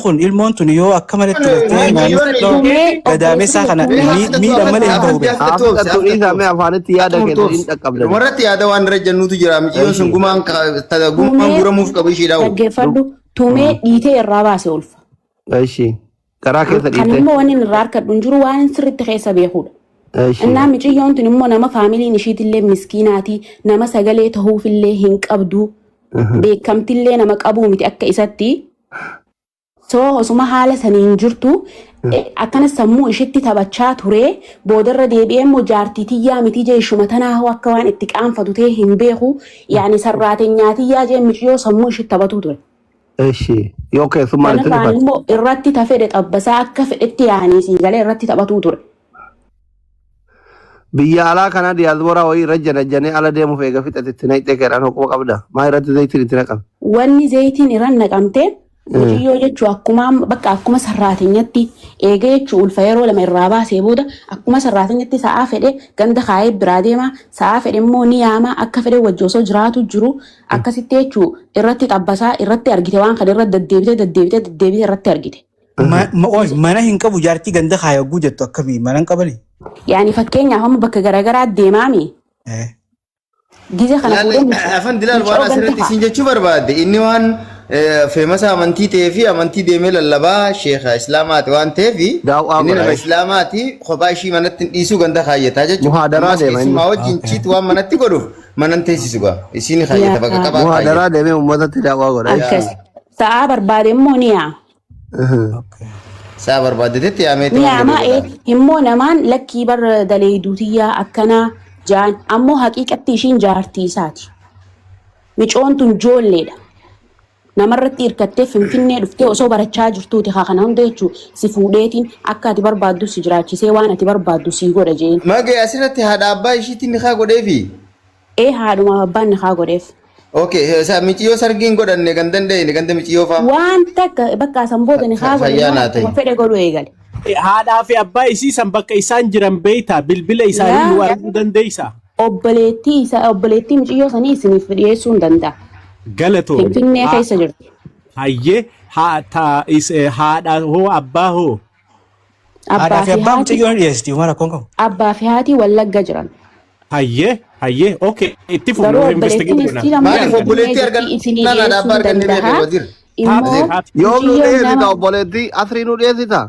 Kun ilmoon tun yoo akka maletti gartee naannoo Tumee gadaameessaa kana miidhan malee hin bahu beeku. Haa fixattu dhiisaa mee afaanitti yaada keessa hin dhaqqabdan. Dhumarratti yaada waan irra jennuutu jira. Miciyyoon sun gumaan gumaan guuramuuf qabu ishee dhawu. Dhaggeeffadhu, tumee dhiitee irraa baase ulfa. Eshi. Karaa keessa Kan dhiite. immoo wanni inni irraa harkadhu hin jiru, waan sirriitti keessa beekudha. Eshi. Innaa miciyyoon tun immoo nama faamiliin ishiitillee miskiinaati, nama sagalee tahuufillee hin qabdu, beekamtillee nama qabuu miti akka isatti. So osuma haala saniin jirtu akkana sammuu ishitti taphachaa ture, boodarra deebi'ee immoo jaartii tiyyaa miti jee, ishuma tanaa hoo akka waan itti qaanfatu ta'e hin beeku, yaani sarraatenyaa tiyyaa jee miciyyoo sammuu ishitti taphatuu ture. Eshi. Yoo keessummaan itti Kanarraan dhufan. immoo irratti ta fedhe xabbasaa, akka fedhetti yaanii sii galee irratti taphatuu ture. Biyya alaa kana diyaasbooraa wayii irra janajjanee ala deemuuf eega fixate itti naqxee keedhaan hoquma qabda. Maa irratti zayitiin itti naqame? Wanni zayitiin irra naqamte muciyyoo jechuun akkuma bakka akkuma sarraatenyatti eega jechuun ulfa yeroo lama irraa baasee booda akkuma sarraatenyatti sa'aa fedhe ganda kaayee biraa deema, sa'aa fedhe immoo ni yaama, akka fedhe wajji osoo jiraatu jiru akkasitti jechuun irratti xabbasaa irratti argite, waan kana irratti deddeebitee deddeebitee deddeebitee irratti argite. Mana hin qabu, jaartii ganda kaaya hogguu jettu akkamii mana hin qabani? Yaani fakkeenyaaf amma bakka garaagaraa deemaami. Gize kana fuudhee Afan dilaal waan mucoo ganda asirratti haa. isin jechuu barbaadde, inni waan famous amantii ta'ee fi amantii deemee lallabaa sheekha islaamaati waan ta'eef Daawwaa inni godha. nama islaamaati, kophaa ishii manatti hin dhiisuu, ganda kaayyataa jechuudha. Muhaadaraa Ammas deema inni. keessumaa wajjin chiit waan manatti godhuuf manan teessisu gaa isiin kaayyata bakka qabaa Muhaadaraa kaayyata. deemee uummatatti daawwaa godha. Akkas. Sa'aa barbaade immoo ni yaama. Saa barbaaddetetti yaameeti Ni waan yaama godhe godha. immoo namaan lakkii bar daleeyduutiyyaa akkanaa jaan, ammoo haqiiqatti ishiin jaartii isaati. Micoon tun joolleedha. Namarratti hirkattee Finfinnee dhuftee osoo barachaa jirtuuti haa kana hunda jechuun si fuudheetiin akka ati barbaaddu si jiraachisee waan ati barbaaddu si godha jeen. Magee asirratti haadha abbaa ishiitiin ni kaa godheefi. Ee, haadhumaaf abbaan ni haa godheef. Okay, miciyyoo sargiin godhanne ganda hin dhayine, ganda miciyyoo faa. Waan takka bakka san booda ni haa godhe. Fayyaa naa ta'e. Akkuma fedhe godhu eegale. Haadhaa fi abbaa isii san bakka isaan jiran beeytaa? Bilbila isaanii nu arguu dandeessaa? Obboleettii isaa, obboleettii mucayyoo sanii isiniif dhiyeessuu hin danda'a. Galatoome. Finfinnee keessa jirti. Hayyee, haadha hoo, abbaa hoo? Abbaa Haadhaa fi fi abbaa haati mucayyoo ni dhiyeessiti, uma rakkoon qabu. Abbaa fi haati Wallagga jiran. Hayyee, okay, itti Garuu fufnu obboleettiin investigate godha. isii lammaa Maaliif Finfinnee obboleettii jirti, argannaan isinii haadha dhiyeessuu abbaa hin arganne beekne danda'a. wazir. Immoo Yoom nu mucayyoon dhiyeessita nama obboleettii? Asrii nu dhiyeessita?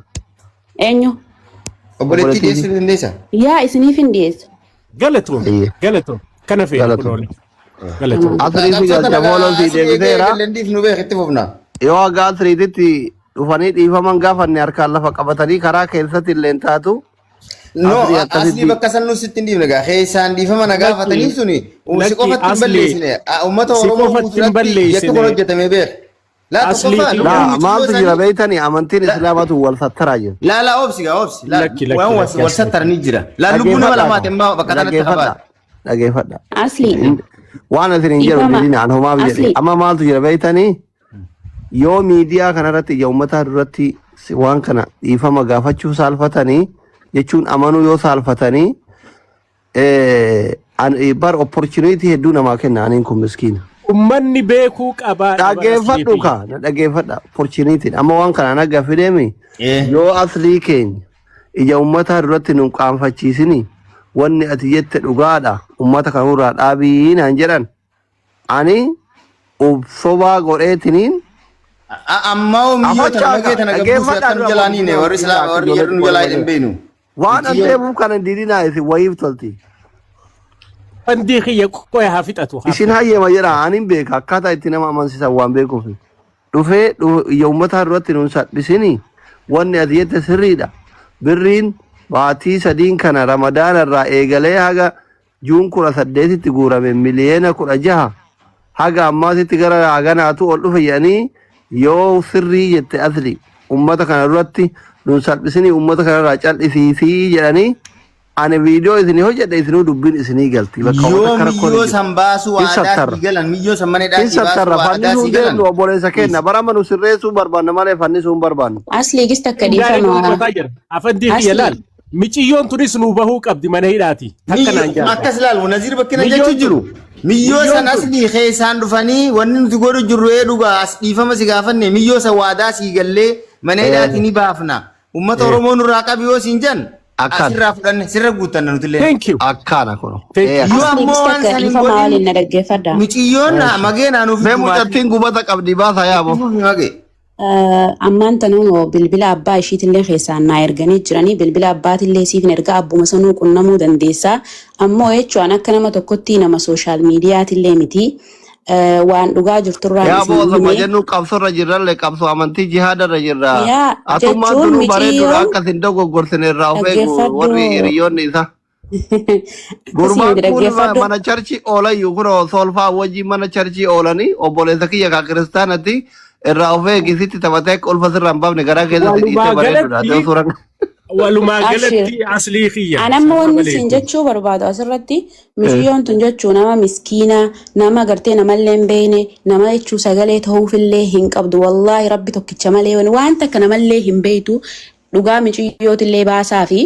Eenyu? Obboleettii Obboleettii. dhiyeessuu ni dandeessaa? Yaa, isiniif hin dhiyeessu. Galatoome. Hayyee. Galatoome. Kana feena Galatoome. kunoole. Galatoome. Asrii si Qabsoo galcha tana fooloon si asii eegee deebiseera. eegalleen nu beek, itti fufna. Yoo haga asriititti dhufanii dhiifaman gaafanne harkaan lafa qabatanii karaa keessatti illee taatu. No, Asrii asli akkasitti bakka san nu sitti hin dhiifne gaa. Keessaan dhiifama na gaafatanii suni si Lakki, qofatti hin asli balleessine. Uummata si Oromoo qofatti hin fuulduratti yakki kun balleessine. hojjetame beek. Laa Asli tokkoffaa fi lubbuun Laa mucayyoo maaltu jira sanii beeytanii, amantiin islaamatu wal sattaraa jira. Laa laa, obsi gaa, obsi. Laa Lakki lakki waan lakki wal asli. sattaranii jira. Laa lubbuu nama Dhageeffadhaa lamaati amma bakka tanatti dhageeffadha hafaati. dhageeffadha. Asli Waan isin hin jedhu dhiifama. didina an homaaf jedhe. Asli Amma maaltu jira beeytanii, yoo miidiyaa kanarratti ija uummataa duratti waan kana dhiifama gaafachuu saalfatanii jechuun amanuu yoo saalfatanii bar opportunity hedduu namaa kenna, aniin kun miskiina. Ummanni beekuu qabaadha bara Dhageeffadhu asliifi. ka na dhageeffadha, opportunity amma waan kana naga fideemi yoo aslii keenya ija uummataa duratti nu qaanfachiisini, wanni ati jette dhugaadha, uummata kanurraa dhaabii naan jedhan, ani sobaa godheetiniin Ammaa hoo miyyoo tana afachaa magee ka tana gabbuusi dhageeffadhaa akka nu dura jalaa niine warri opportunity islaama akka warri ijoollee jedhu nu xiqqoo jalaa malee. hin beeknu. Waan an Michiyyoo deemuuf kana hin didinaa, isin wayiif tolti. Fandii kiyya qoya haa fixatu haa Isin fixatu. hayyama jedha, anin beeka akkaataa itti nama amansiisan waan beekuuf. Dhufee ija uummataa duratti nun salphisini, wanni ati jette sirriidha. Birriin baatii sadiin kana ramadaana irraa eegalee haga June 18tti guurame miliyoona 16 haga ammaatitti gara haganaatu ol dhufe jedhanii, yoo sirrii jette asli ummata kana duratti nun salphisinii, ummata kanarraa cal'isiisii jedhanii, ani viidiyoo isinii hojjedhe, isinuu dubbiin isinii galti bakka Yoo uummata akka rakkoon miyyoo hin jiru. san baasuu Hin aadaa sattarra. sii galan, miyyoo san mana Hin hidhaa sii baasuu sattarra, aadaa fannisuu sii galan. deemnu obboleessa keenya bara amma nu sirreessuu barbaanna malee fannisuu hin barbaannu. Asli gis takka Gaarii dhiifama. dubbataa jira. Afandii kiyya Asli laal. Miciyyoon tunis nuu bahuu qabdi mana hidhaati. Takka naan jaarta. Akkas ilaalu Naziir bakkina Miyyoon jechuu jiru. Miyyoo Miyyoon san tun aslii keessaan dhufanii wanni nuti godhu jirru ee dhugaa as dhiifama si gaafanne miyyoo san waadaa sii gallee mana hidhaatii ni baafna. Uummata Oromoo nurraa qabi yoo siin jan Akkaan. asirraa fudhanne sirra guuttanna nutillee. Thank you. Akkaana kun. Thank you. Yoo Asli ammoo waan takka san hin dhiifama godhin waliin na dhaggeeffadha. miciyyoon magee naanuuf Mee mucattiin gubata qabdi baasa yaabo. Magee. Ammaan tanuu bilbila abbaa ishiitillee keessaan naa erganii jiranii, bilbila abbaatillee siif hin ergaa, abbuma sanuu qunnamuu dandeessaa. Ammoo jechuun akka nama tokkotti nama social mediaatillee miti. Waan dhugaa jirturraan Yaabo isin osoma hime. jennu qabsorra jirrallee qabsoo amantii jihaadarra jirra. Yaa Atummaan jechuun duruu bareeduudha miciyyoon akka isin dogoggorsin irraa of eegu warri dhaggeeffadhu. hiriyoonni isaa. Akkasii Gurbaan miti kun, dhaggeeffadhu. mana churchii oolayyuu kun solfaa wajjin mana churchii oolanii obboleessa kiyya kaa kiristaanatti irraa of eegi, sitti taphatee akka ulfa sirraa hin baafne garaa keessatti dhiitee Walumaa bareeduudha. galatti Suuraan walumaa Abshir. galatti aslii kiyya. Anamma Salaam wanni siin alaikum. jechuu barbaadu asirratti, miciyyoon tun jechuu nama miskiinaa, nama gartee namallee hin beekne, nama jechuu sagalee ta'uufillee hin qabdu. Wallaahi, Rabbi tokkicha malee waan takka namallee hin beektu. Dhugaa miciyyootillee baasaa fi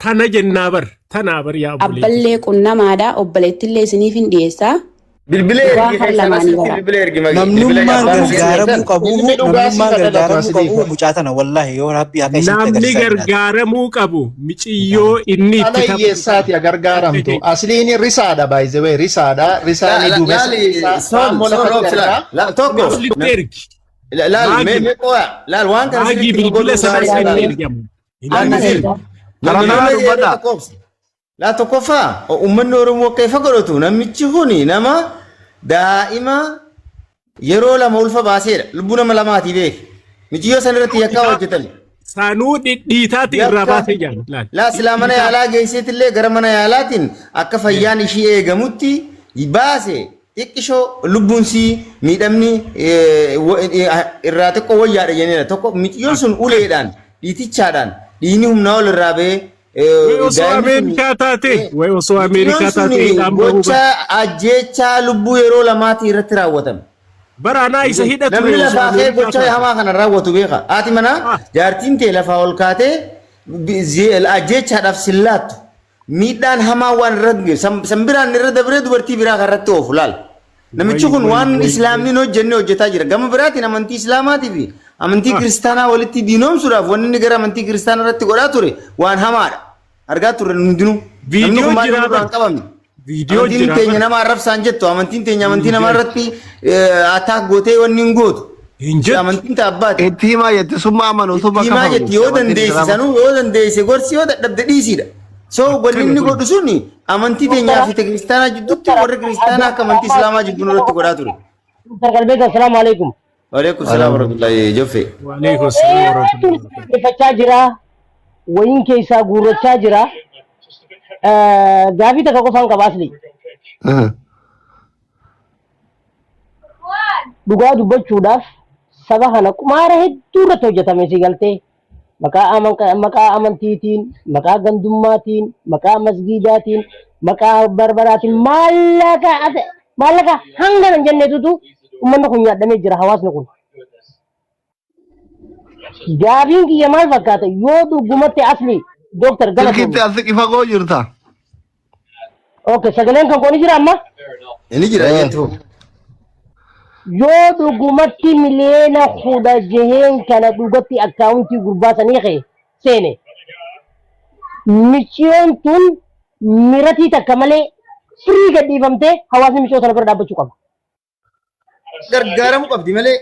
Tana jennaa bar. Tanaa bar yaa obboleetti. Abballee qunnamaadha, obboleettillee isiniif hin dhiyeessaa. Bilbila Dhugaa ergi har keessaan lamaanii asirratti bara. bilbila ergi magee. Bilbila Namnummaan abbaan keessa gargaaramuu ergan. qabu, Ilmi dhugaa namnummaan siif dhalatu gargaaramuu asliif. qabu mucaa tana, wallaahi, yoo Rabbi haqa isinitti Namni agarsiisaa jiraate. gargaaramuu qabu miciyyoo inni Dhala itti taphatu hiyyeessaati gargaaramtu. Asliin risaadha, by the way, risaadha. Risaani Laali duumessa keessaa sol raammoo sol lafatti obsi argaa. laal tokko Aslitti ergi. laal mee Maagi mee qoya laal waan kana maagii sirriitti nu bilbila godhuun sana gaarii isinitti laal. ergamu. Hin Laal Amma Naziir. ergaa. Karaa Namni nagaa yeroo dubbadha. tokko obsi. Laa tokkoffaa, uummanni Oromoo akka ifa godhatu, namichi kuni nama daa'ima yeroo lama ulfa baaseedha. Lubbuu nama lamaatii beek. Miciyyoo san irratti yakkaa hojjetame. Sanuu dhidhiitaatti irraa Yakka baasee jira. Laal. laa silaa mana yaalaa geesseetillee gara mana yaalaatiin akka fayyaan ishii eegamutti baase, xiqqishoo lubbuun sii miidhamni irraa xiqqoo wayyaadha jenneera. Tokko miciyyoon sun uleedhaan dhiitichaadhaan dhiigni humnaa ol irraa ba'ee Way osoo daa'imni sun Ameerikaa taate, way osoo Ameerikaa Miciyyoon sun taate hidhaan bahuu gocha ajjeechaa lubbuu yeroo lamaatii irratti raawwatame. Baraanaa isa hidha ture Namni osoo lafaa ka'ee Ameerikaa gocha taate. hamaa kana raawwatu beeka. Haati manaa jaartiin tee lafaa ol kaatee ajjeechaadhaaf sillaattu. Miidhaan hamaa waan irratti san biraan irra dabree dubartii biraa kan irratti oofu laal. Namichi Way kun way waan way way. Islaamni hin hojjenne hojjetaa jira. Gama biraatiin amantii Islaamaatii fi amantii Kiristaanaa walitti diinoomsuudhaaf wanni inni gara amantii Kiristaanaa irratti godhaa ture waan hamaadha. Argaa turre hundinuu. Namni Viidiyoo kun maal jiraa nurraa bar. hin qabamne. Viidiyoo Amantiin jiraa teenya bar. nama arrabsaan jettu, amantiin teenya amantii nama irratti attack gootee wanni hin gootu. Hin jettu. Amantiin ta abbaati. Itti himaa jette, summa amanu summa Itti himaa kafaru. jetti, yoo Amantiin dandeesse Islaama. sanuu, yoo dandeesse gorsi, yoo dadhabde dhiisiidha. So wanni Akkana inni kun. godhu suni amantii teenyaa fi kiristaanaa jidduutti, warra kiristaanaa akka amantii Islaamaa jidduu irratti godhaa ture. Dr. Qalbeessa, assalaamu alaikum. Waalaikum salaam warahmatullahi joffe. Waalaikum salaam warahmatullahi wabarakatuh. Dhaggeeffachaa jira. Wayiin keessaa guurrachaa jira. Gaafii takka qofaan qaba, asli. Dhugaa dubbachuudhaaf saba kana qumaara hedduu irratti hojjetame si galtee. Maqaa amantiitiin, maqaa gandummaatiin, maqaa masgiidaatiin, maqaa barbaraatiin maallaqa hanga hin jenneetutu uummanni kun nyaadhamee jira, hawaasni kun. Gaafiin kiyya maal fakkaata? Yoo dhugumatti asli dooktar Silkiitti galatoomi. as siqi, fagoo jirta. Okay, sagaleen kan kooni jira amma? Inni jira jettu. Yoo dhugumatti 16 miliyoona kana dhugatti accountii gurbaa sanii kee seene, micciyoon tun miratii takka malee firii gadhiifamtee hawaasni miccoo sana bira dhaabbachuu qaba. Gargaaramuu qabdi malee.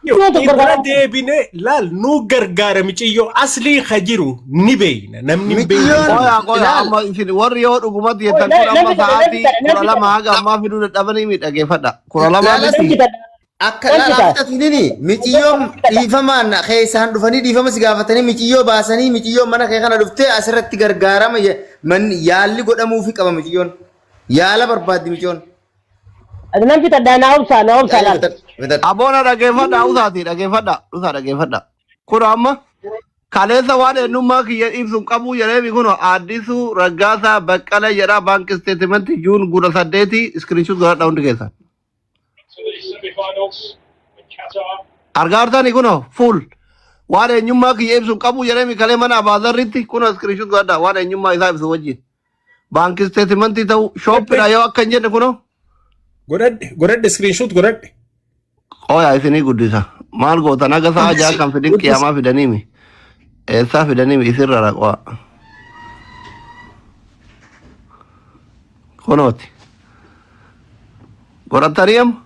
Micciyoo tokko Irra gargaaramuu deebine laal, nu gargaara miciyyoo aslii ka jiru ni beeyna, namni hin beeyne. Miciyyoon Qoya qoya ilaal. amma isin warri yoo dhugumatti jettan kun amma Namni sa'aatii namni 12 haga ammaa fiduu dadhabanii miidhageeffadha. 12 Laala miti. namni Akka laalaa fixatini miciyyoon dhiifamaan keessaan dhufanii dhiifama si gaafatanii miciyyoo baasanii, miciyyoon mana kee kana dhuftee asirratti gargaarama yaalli godhamuufi qaba miciyyoon. Yaala barbaaddi miciyyoon. Nan fixadhaa, naa obsaa, naa obsaa laal. Fixadhu. Aboona dhageeffadha, usaati dhageeffadha, usaa dhageeffadha. Kun amma kaleessa waan eenyummaa kiyya ibsu qabu jedheemi, kun Addisuu Raggaasaa Baqqalee jedha, bank statementii June 18, screenshot godhadha hundi keessan. Argaa jirtani, kun fuul waan eenyummaa kiyya ibsu qabu jedheemi kalee mana abaazarritti, kun screenshot godhadha waan eenyummaa isaa ibsu wajjin. Bank statementii ta'u shoppidha yoo akka hin jenne kunoo. Godhadhe godhadhe screenshot godhadhe. Qoyaa isinii guddisa. Maal gootan haga sa'a ja'a kan fidin qiyaamaa fidaniimi. Eessaa fidaniimi isirra raqo'a. Kunooti. Godhattanii amma?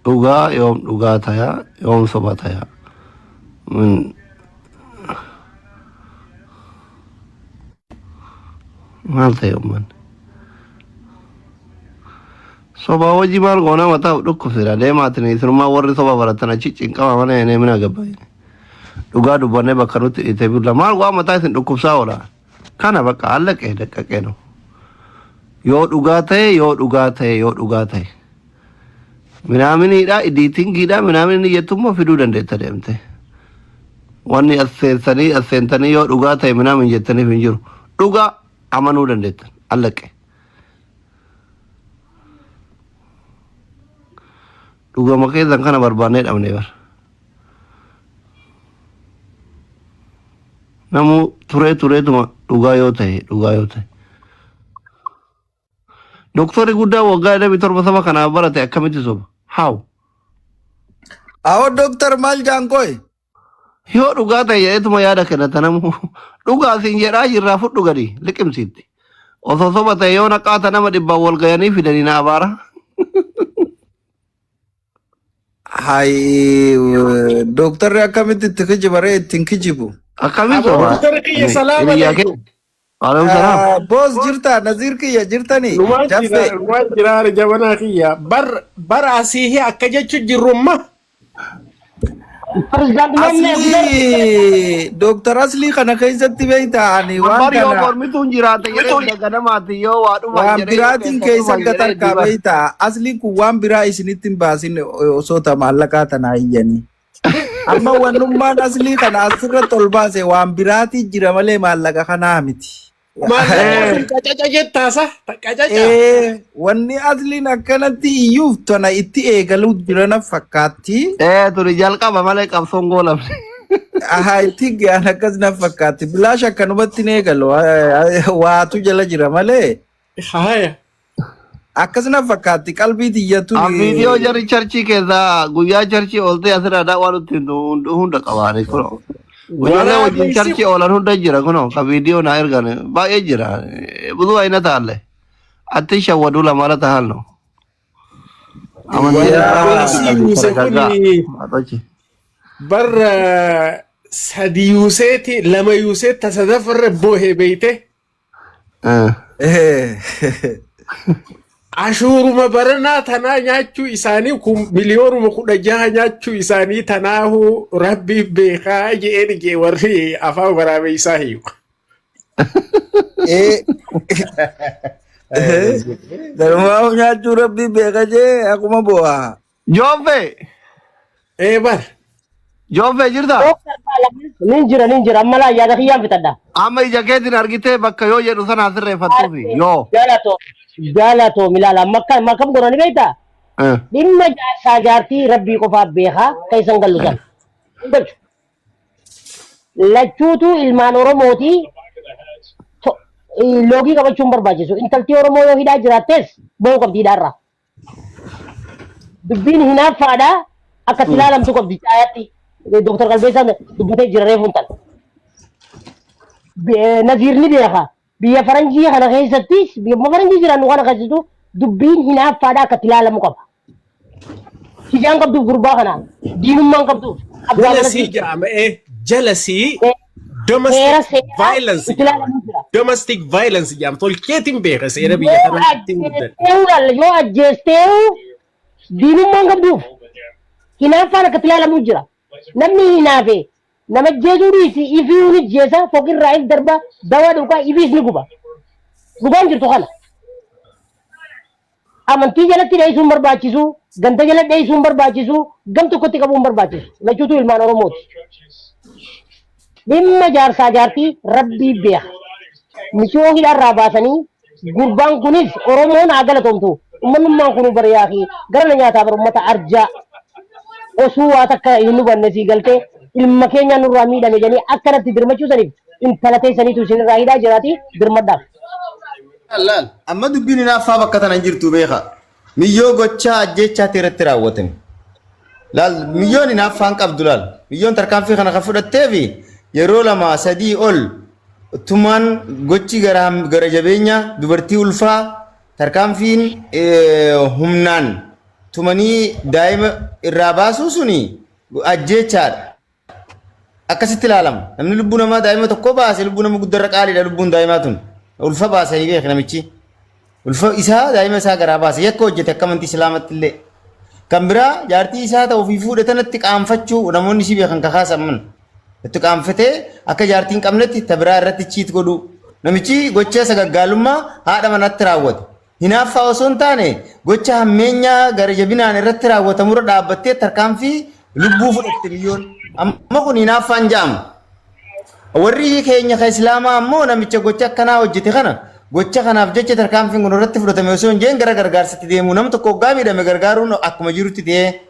Dhugaa yoom dhugaa tayaa yoom soba tayaa. Min maal ta'e uummanni? Sobaa wajji maal goonaa mataaf dhukkubsira deemaatiin isinumaa warri soba baratan achi cinqama mana enee mina gabba. Dhugaa dubbannee bakka nutti dhiitee bulla maal waa mataa isin dhukkubsaa oola. Kana bakka allaqee daqqaqee nu. Yoo dhugaa ta'e yoo dhugaa ta'e yoo dhugaa ta'e. Minaaminiidha editingiidha minaaminii jettummoo fiduu dandeetta deemte. Wanni as seensanii as seentanii yoo dhugaa ta'e minaamin jettaniif hin jiru. Dhugaa amanuu dandeettan allaqe. Dhugama keessan kana barbaannee dhabnee bara. Namuu turee tureetuma dhugaa yoo ta'e dhugaa yoo ta'e. Doktorri guddaa waggaa 27 saba kanaaf barate akkamitti soba? How? Awoo doktar maal jaankooy? Yoo dhugaa ta'e jedheetuma yaada kennata namuu. Dhugaa siin jedhaa jirraa fudhu gadi liqimsiitti. Osoo soba ta'e yoo naqaata nama dhibbaan wal gayanii fidanii na abaara. Hayi doktarri akkamitti itti kijiba ree ittiin kijibu? Akkamiin Aboo soba? doktora kiyya salaam Hiriyaa kee. alaikum. Waalaikum salaam. Boos jirtaa Naziir kiyya jirtanii? Numaan jira Jaffee. numaan jira jabanaa kiyya. Bar bar asii akka jechu jirrumma. Pirezidaanti Mammee Aslii doktar Aslii kana keessatti beektaa ani waan Bar yoo kana mormituun jiraate jedhee ganamaati yoo waa dhuman waan jedhee yoo biraatiin keessa keessa dhuman gad jedhee harkaa diban. beektaa Asliin kun waan biraa isinitti hin baasin osoo ta maallaqaa tanaa iyyanii. Amma wannummaan aslii kana asirratti ol baase waan biraatii jira malee maallaqa kanaa miti. Maallaqa sun qacaca jettaasa qacaca. Ee, wanni asliin akkanatti iyyuuf tana itti eegaluu jirana fakkaatti. Ee tuni jalqaba malee qabsoon goolamne. Ahaa itti ga'an akkas na fakkaatti. Bilaash akkanumatti hin eegalu. Waatu jala jira malee. Haya. Akkas na fakkaatti qalbii tiyyatu. An viidiyoo jarri charchii keessaa guyyaa charchii ooltee asirraa daawwaa nutti hunda qabaani kunoo. Ijoollee wajjin Waraabessi charchii oolan hunda jira kunoo ka viidiyoo naa ergan baay'ee jira. ብዙ አይነት አለ። አትሸወዱ ለማለት ያህል ነው። Amantiin waraabessi islaamaa yuuse ተረጋጋ kun አጦች bar sadi yuuseeti lama yuuseet tasadafarra boohe beeyte. Ashuuruma baranaa tanaa nyaachuu isaanii kun miliyoonuma 16 nyaachuu isaanii tanaahu rabbi beekaa je'een jee warri afaan waraabessaa hiyu. Ee. Darumaa nyaachuu rabbii beeka jee akkuma bu'aa. Jooffe Ee bar Jooffe jirta Nin jira nin jira amma laa yaada kiyyaan fitadha. amma ija keetiin argitee bakka yoo jedhu sana asirreeffattuufi yoo Jaalatoo jaalatoo milaala amma akkam akkam godhani beektaa? Dhimma jaarsaa jaartii rabbii qofaaf beekaa kan isan gallu sana. Hin galchu. Lachuutu ilmaan Oromooti loogii qabachuun barbaachisu. Intalti Oromoo yoo hidhaa jiraattes bahuu qabdi hidhaarraa. Dubbiin hinaaffaadhaa akka itti ilaalamtu qabdi caayaatti. Dooktar Qalbeessaan dubbatee jira reefu intala. Naziir ni beeka. Biyya faranjii kana keessattis biyya faranjii jiraannu kana keessattuu dubbiin hinaaffaadhaa akka itti ilaalamu qaba. Hijaan qabduuf gurbaa kana diinummaan qabduuf abbaa jealousy manatti jedhama ee jealousy seera domestic seeraa violence itti jedhama. ilaalamu jira. Domestic violence jedhama. Tolkeetiin beeka seera biyya Yoo kanaa ittiin guddadhe. ajjeesteehu laalla yoo ajjeesteehu diinummaan qabduuf hinaaffaan akka itti ilaalamu jira. Namni hinaafe nama ajjeesuu dhiisi ifii ni jeesa foqirraa if darba dawaa dhugaa ifiis ni guba. Dhugaan jirtu kana. Amantii jalatti dheessuun barbaachisu, ganda jala dheessuun barbaachisu, gam tokkotti qabuun barbaachisu. Lachuutu ilmaan Oromooti. Dhimma jaarsaa jaartii rabbii beeka. Miciyoo hidhaarraa baasanii gurbaan kunis Oromoon haa galatoomtu. Uummanummaan kun bar yaaqii gara na nyaataa bar uummata arjaa osoo waa takka hin hubanne sii galtee ilma keenya nurraa miidhame jedhanii akkanatti dirmachuu saniif intala teessaniitu isinirraa hidhaa jiraati dirmadhaaf. Laal, amma dubbiin hinaaffaa bakka tana hin jirtu beeka. Miyyoo gochaa ajjeechaatti irratti raawwatame. Laal, miyyoon hinaaffaan qabdu laal. Miyyoon tarkaanfii kana kan fudhatteefi yeroo lama sadii ol tumaan gochi gara gara jabeenya dubartii ulfaa tarkaanfiin humnaan tumanii daa'ima irraa baasuu suni ajjeechaadha. Akkasitti ilaalama. Namni lubbuu namaa daa'ima tokko baase lubbuu nama guddarra qaaliidha lubbuun daa'imaa tun. Ulfa baasanii beek namichi. Ulfa isaa daa'ima isaa garaa baase yakka hojjete akka amantii islaamatti illee. Kan biraa jaartii isaa ta'uu fi fuudhe tanatti qaanfachuu namoonni isii beekan kakaasan mana. Itti qaanfatee akka jaartii hin qabnetti ta biraa irratti cheat godhuu. Namichi gocha sagaggaalummaa haadha manatti raawwate. Hinaaffaa osoo hin taane gocha hammeenyaa gara jabinaan irratti raawwatamurra dhaabbattee tarkaanfii lubbuu fudhatte biyyoon. Amma kun hinaaffaan ja'ama. Warri keenya ka Islaamaa ammoo namicha gocha akkanaa hojjete kana gocha kanaaf jecha tarkaanfiin kun irratti fudhatame osoo hin jeen gara gargaarsatti deemu nama tokko hoggaa miidhame gargaaruun akkuma jirutti ta'ee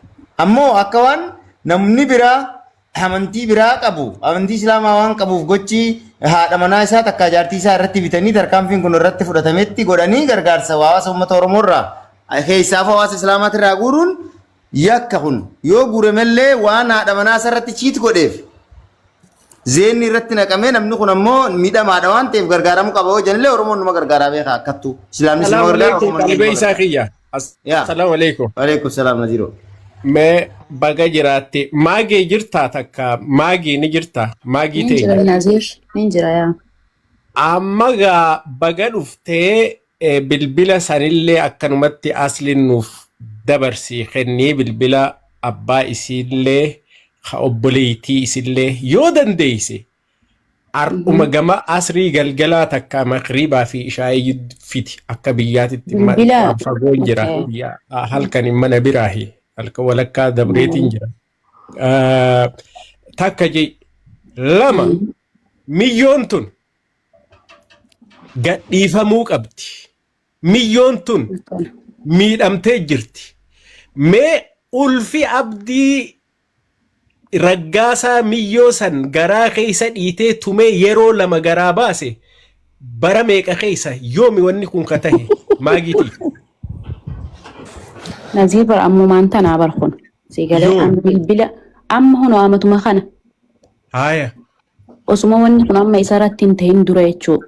ammoo akka waan namni biraa amantii biraa qabu amantii Islaamaa waan qabuuf gochi haadha manaa isaa takkaa jaartii isaa irratti bitanii tarkaanfiin kun irratti fudhatametti godhanii gargaarsa hawaasa uummata Oromoo irraa keessaaf hawaasa Islaamaatirraa guuruun yakka kun yoo guuramellee waan haadha manaa isaa irratti cheat godheef zeenni irratti naqamee namni kun ammoo miidhamaadha waan ta'eef gargaaramuu qaba yoo jenillee Oromoon numa gargaaraa beeka akkattu Islaamnis numa Salaamu gargaara alaikum Oromoon numa qalbee isaa gargaara. kiyya. Yaa. Assalaamu alaikum. Waalaikum salaam Naziroo. Mee baga jiraatte maagee jirtaa takka maagii ni jirtaa maagii Nin jira teenya. Naziir, nin jira yaa. Amma gaa baga dhuftee bilbila sanillee akkanumatti asliin nuuf dabarsii kennii bilbila abbaa isiillee ka obboleettii isillee yoo dandeeyse ardhuma gama asrii galgalaa takka makriibaa fi ishaayii fiti akka biyyaatitti Bilbila. waan fagoon jira biyya halkan mana biraahi halkan walakkaa dabreetiin jira. Takka je lama miyyoon tun gadhiifamuu qabdi. Miyyoon tun miidhamtee jirti. Mee ulfi Abdii Raggaasaa miyyoo san garaa keessa dhiitee tumee yeroo lama garaa baase bara meeqa keessa yoomi wanni kun ka tahe maagitii? Naziir bar ammumaan tanaa bar kun. Si galee Yoom? amma bilbila amma hunoo amatuma kana. Haaya. Osuma wanni kun amma isarratti hin ta'in dura jechuu.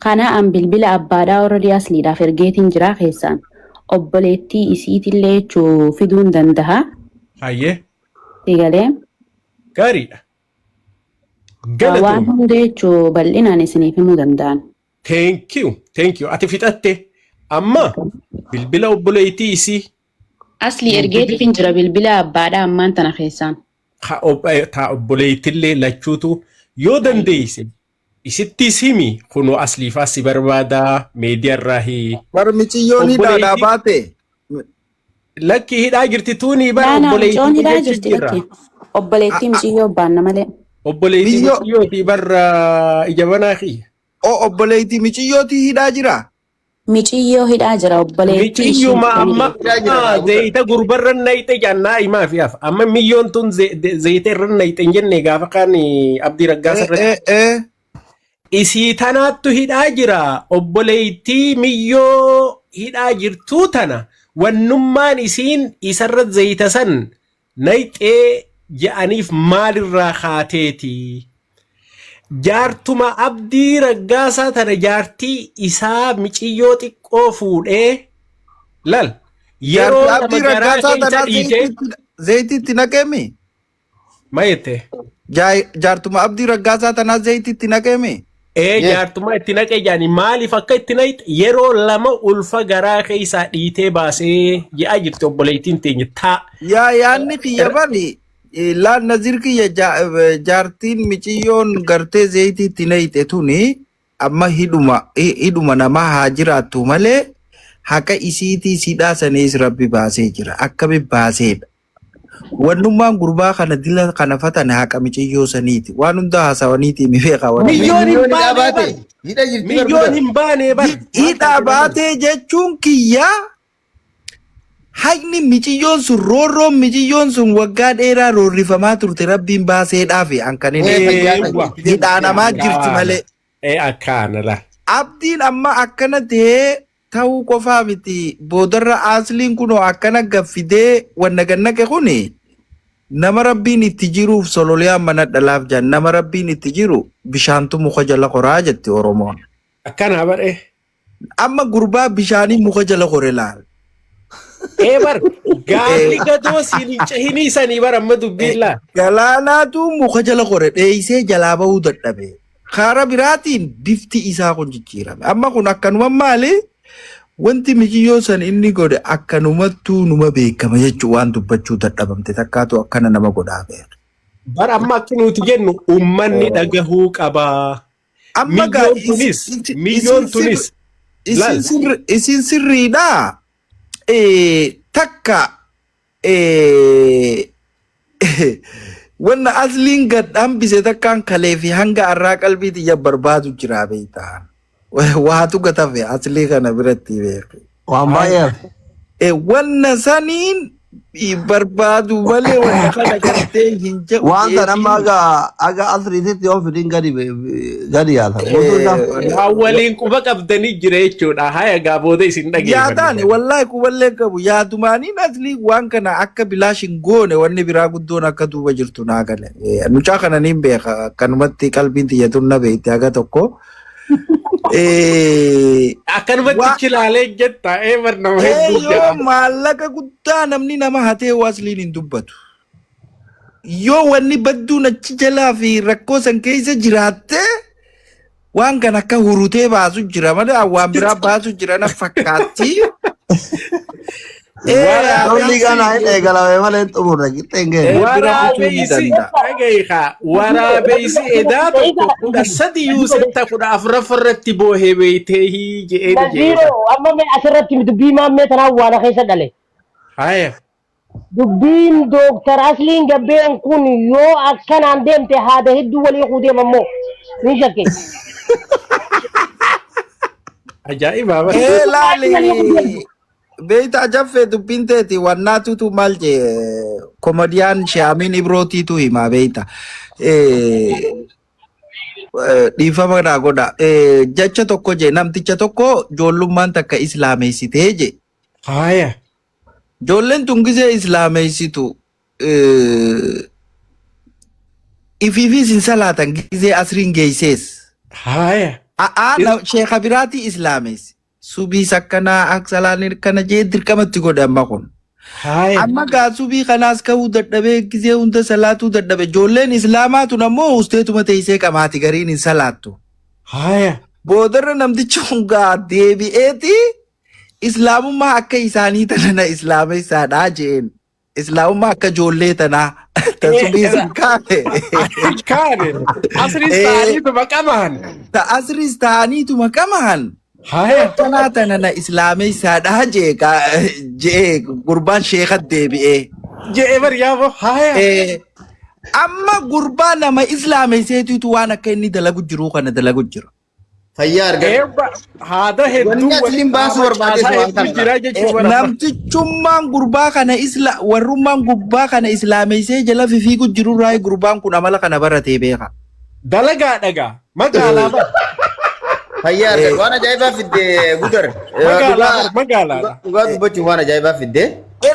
Kana an bilbila abbaadhaa already asliidhaaf ergeetiin jira keessaan. Obboleettii isiitillee jechuu fiduu hin danda'a. Hayyee. Si galee Gaariidha. waan Galatoom. hunda jechuu bal'inaan isiniif himuu danda'an. Thank you. Thank you. Ati fixatte. Amma bilbila obboleettii isii Asli ergeetiif hin jira bilbila abbaadhaa ammaan tana keessaan. Ta obboleettillee lachuutu yoo dandeeyse isittis himi kunoo asliifaa si barbaadaa meediyaarraa hi. Bar miciyyoon hidhaadhaa baate. Lakki hidhaa jirti tuunii bara Laanaa micoon obboleettii hidhaa jechu jirti jirra. lakki. Obboleettii miciyyoo baanna malee. Obboleettii Miyyoo miciyyooti barra ija banaa kiyya. O obboleettii miciyyootii hidhaa jira. Miciyyoo hidhaa jira obboleettii ishii Miciyyuma amma Hidhaa jira gaa guutan. zayita gurbarra nayxe jannaa himaa fi hafa. Amma miyyoon tun zayita irra nayxe hin jenne gaafa kaan Abdii Raggaasa Eh irratti. eh eh. Isii tanaattu hidhaa jira obboleettii miyyoo hidhaa jirtuu tana wannummaan isiin isarra zayita san nayxee je'aniif maalirraa kaateeti. Jaartuma Abdii Raggaasaa tana jaartii isaa miciyyoo xiqqoo fuudhee lal yeroo Jaartii lama Abdii garaa Raggaasaa keessa tanaa dhiitee zayitiitti naqeemi. ma jette? Jaartuma Abdii Raggaasaa tanaa zayitiitti naqeemi. Ee Yes. jaartuma itti naqe jaani maaliif akka itti naqxe yeroo lama ulfa garaa keessaa dhiitee baasee je'aa jirti obboleettiin teenya taa Yaa yaanni kiyya bari laan nazir kiyya jaartiin miciyyoon gartee zayitiitti naqxe tuni amma hidhuma namaa haa jiraattu malee haqa isiitii sidhaa saniis rabbi baasee jira akkami baaseedha. Wannummaan gurbaa kana dila kana fatane haqa miciyyoo saniiti. Waan hunda haasawaniiti mi beekaa waan Miyyoon hin Miyyoon hidhaa baanee baate. bar. Hidha jirti bar Miyyoon guda. hin baanee bar. Hidhaa baatee jechuun kiyyaa Haqni miciyyoon sun, roorroon miciyyoon sun waggaa dheeraa roorrifamaa turte rabbiin baaseedhaafi an kan inni Eewwa. hidhaanamaa jirti malee. Ee akkaana la. Abdiin amma akkana ta'ee ta'uu qofaa miti, boodarra asliin kunoo akkana gaffidee wanna gannaqe kuni nama rabbiin itti jiruuf sololiyaan mana dhalaaf jedhan, nama rabbiin itti jiru bishaantu muka jala koraa jetti Oromoon. Akkana bare. Amma gurbaa bishaanii muka jala kore laal. Ee bar gaafni gadoo siin hin cehinii sanii bar amma dubbiin laa. Galaanaatu muka jala kore dheeysee jalaa bahuu dadhabe. Karaa biraatiin bifti isaa kun jijjiirame. Amma kun akkanuma maali? Wanti mijiyyoo san inni godhe akkanumattuu numa beekama jechuun waan dubbachuu dadhabamte takkaatu akkana nama godhaa beeka. Bar amma akki nuti jennu ummanni dhagahuu qabaa. Amma gaa Miyyoon tunis miyyoon tunis laal. Isin sirriidhaa? Takka wanna asliin gad hambise takkaan kalee fi hanga arraa qalbii tiyya barbaadu jira beektaa. Waatu gatafe aslii kana biratti beeku. Waan baay'ee hafe. Wanna saniin barbaadu malee wanna kana gartee hin jedhu. Waan san amma aga asriititti yoo fidin gadi yaata. Guutuu isaa. Waan waliin quba qabdanii jira jechuudha. Haya gaa booda isin Yaadaan dhageeffanne. Wallaahi quballee qabu yaadumaaniin aslii waan kana akka bilaash hin goone, wanni biraa guddoon akka duuba jirtu naa gale. Mucaa kana niin beeka, akkanumatti qalbiin tiyyatuun na beekte haga tokko. Akkanumatti chilaalee jetta ee bar nama hedduu Yoo jedha. Maallaqa guddaa namni nama hatee asliin hin dubbatu. Yoo wanni badduun achi jalaa fi rakkoo san keessa jiraatte waan kan akka hurutee baasu jira malee waan biraa baasu jira na fakkaatti. Lolli kana hin eegalame malee hin xumurre qixxee hin geenye. Bira kutuu ni Waraabeysi danda'a. dhaga'iikaa waraabeysi edaa tokko 13 yuusetta 14ffaa irratti boohee beeytee je'een je'eedha. Naziiroo, amma mee asirratti dubbii maammee tanaan waan keessa dhale. Haya. Dubbiin Dooktar Asliin Gabbeen kun yoo akkanaan deemte haada hedduu walii kuudeem ammoo ni shakke. Ajaa'iba bara. Laali beeyta jaffee dubbiin teeti wannaatutu maal jee komodiyaan Shaamiin Ibrootiitu himaa beeyta. Dhiifama naa godha. Jecha tokko jee, namticha tokko ijoollummaan takka islaameessitee jee. Haya. Ijoolleen tun gisee islaameessitu ifiifis hin salaatan gisee asriin geeysees. Haya. A'aa, sheeka biraatii islaameessi. Subiis akkanaa akka salaan akkana jee dirqamatti godhe amma kun. Haya. Amma gaa subii kanaas ka'uu dadhabee gisee hunda salaatuu dadhabe. Ijoolleen islaamaa tun ammoo usteetuma teessee qamaati, gariin hin salaattu. Haya. Boodarra namtichi kun gaa deebi'eeti islaamummaa akka isaanii tana na islaameessaadhaa jeen. Islaamummaa akka ijoollee tanaa tan subii sun kaane. Kaane. Asriis ta'aniituma qaban. Ta asriis ta'aniituma qamaan. Haya. Akkanaa tana na islaameessaadhaa jee jee gurbaan sheekat deebi'ee. Je'ee bar yaaboo. Haya. Amma gurbaa nama islaameesseetutu waan akka inni dalagu jiru kana dalagu jira. Fayyaa argatu. Eebba haada hedduu Wanni asliin baasuu barbaadees caasaa waan hedduu kana. jira jechuu bara. Namtichummaan gurbaa kana isla warrummaan gurbaa kana islaameessee jala fiigu jirurraa gurbaan kun amala kana baratee beeka. Dalagaa dhagaa. Magaalaa bar. Fayyaa argatu. Waan ajaa'ibaa fidde Gudar. Magaalaa bar magaalaadha. Dhugaa dubbachuuf waan ajaa'ibaa fidde.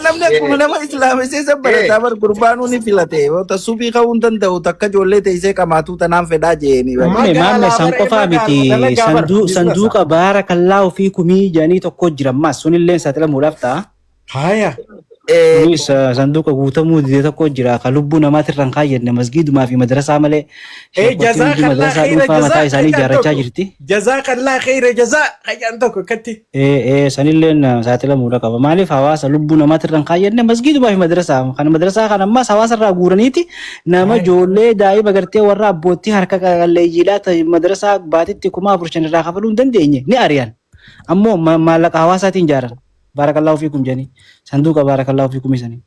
Namni akkuma nama islaameessee san barataa bar gurbaanuu ni filate. Wanta subii ka'uu hin danda'u takka ijoollee teessee qamaatuu tanaan fedhaa jeeni. Maamme Magaalaa san bar qofaa miti. dalagaa bar business. Sanduuqa baarakallaa fi kumii jedhanii tokko jira ammas sunillee saaxilamuudhaaf ta'a. Haya. Kunis sanduuqa guutamuu dide tokko jira ka lubbuu namaatirra hin kaayyanne masgiidumaa fi madrasaa malee sheekotiin Jazaa hundi kallaa madrasaa khayra dhuunfaa mataa jazaa isaanii qayyaan ijaarrachaa tokko. jirti. Jazaa kallaa khayra jazaa qayyaan tokko akkatti. Sanilleen saaxilamuudha qaba. Maaliif hawaasa lubbuu namaatirra hin kaayyanne masgiidumaa fi madrasaa kana madrasaa kana ammas hawaasa irraa guuraniiti nama ijoollee daa'ima gartee warra abbootii harka qalleeyyiidhaa ta'e madrasaa baatitti 4,500 irraa kafaluu hin dandeenye ni ari'an. Ammoo maallaqa hawaasaatiin ijaaran. Baarakallaahu fiikum jedhanii sanduuqa baarakallaahu fiikum isanii.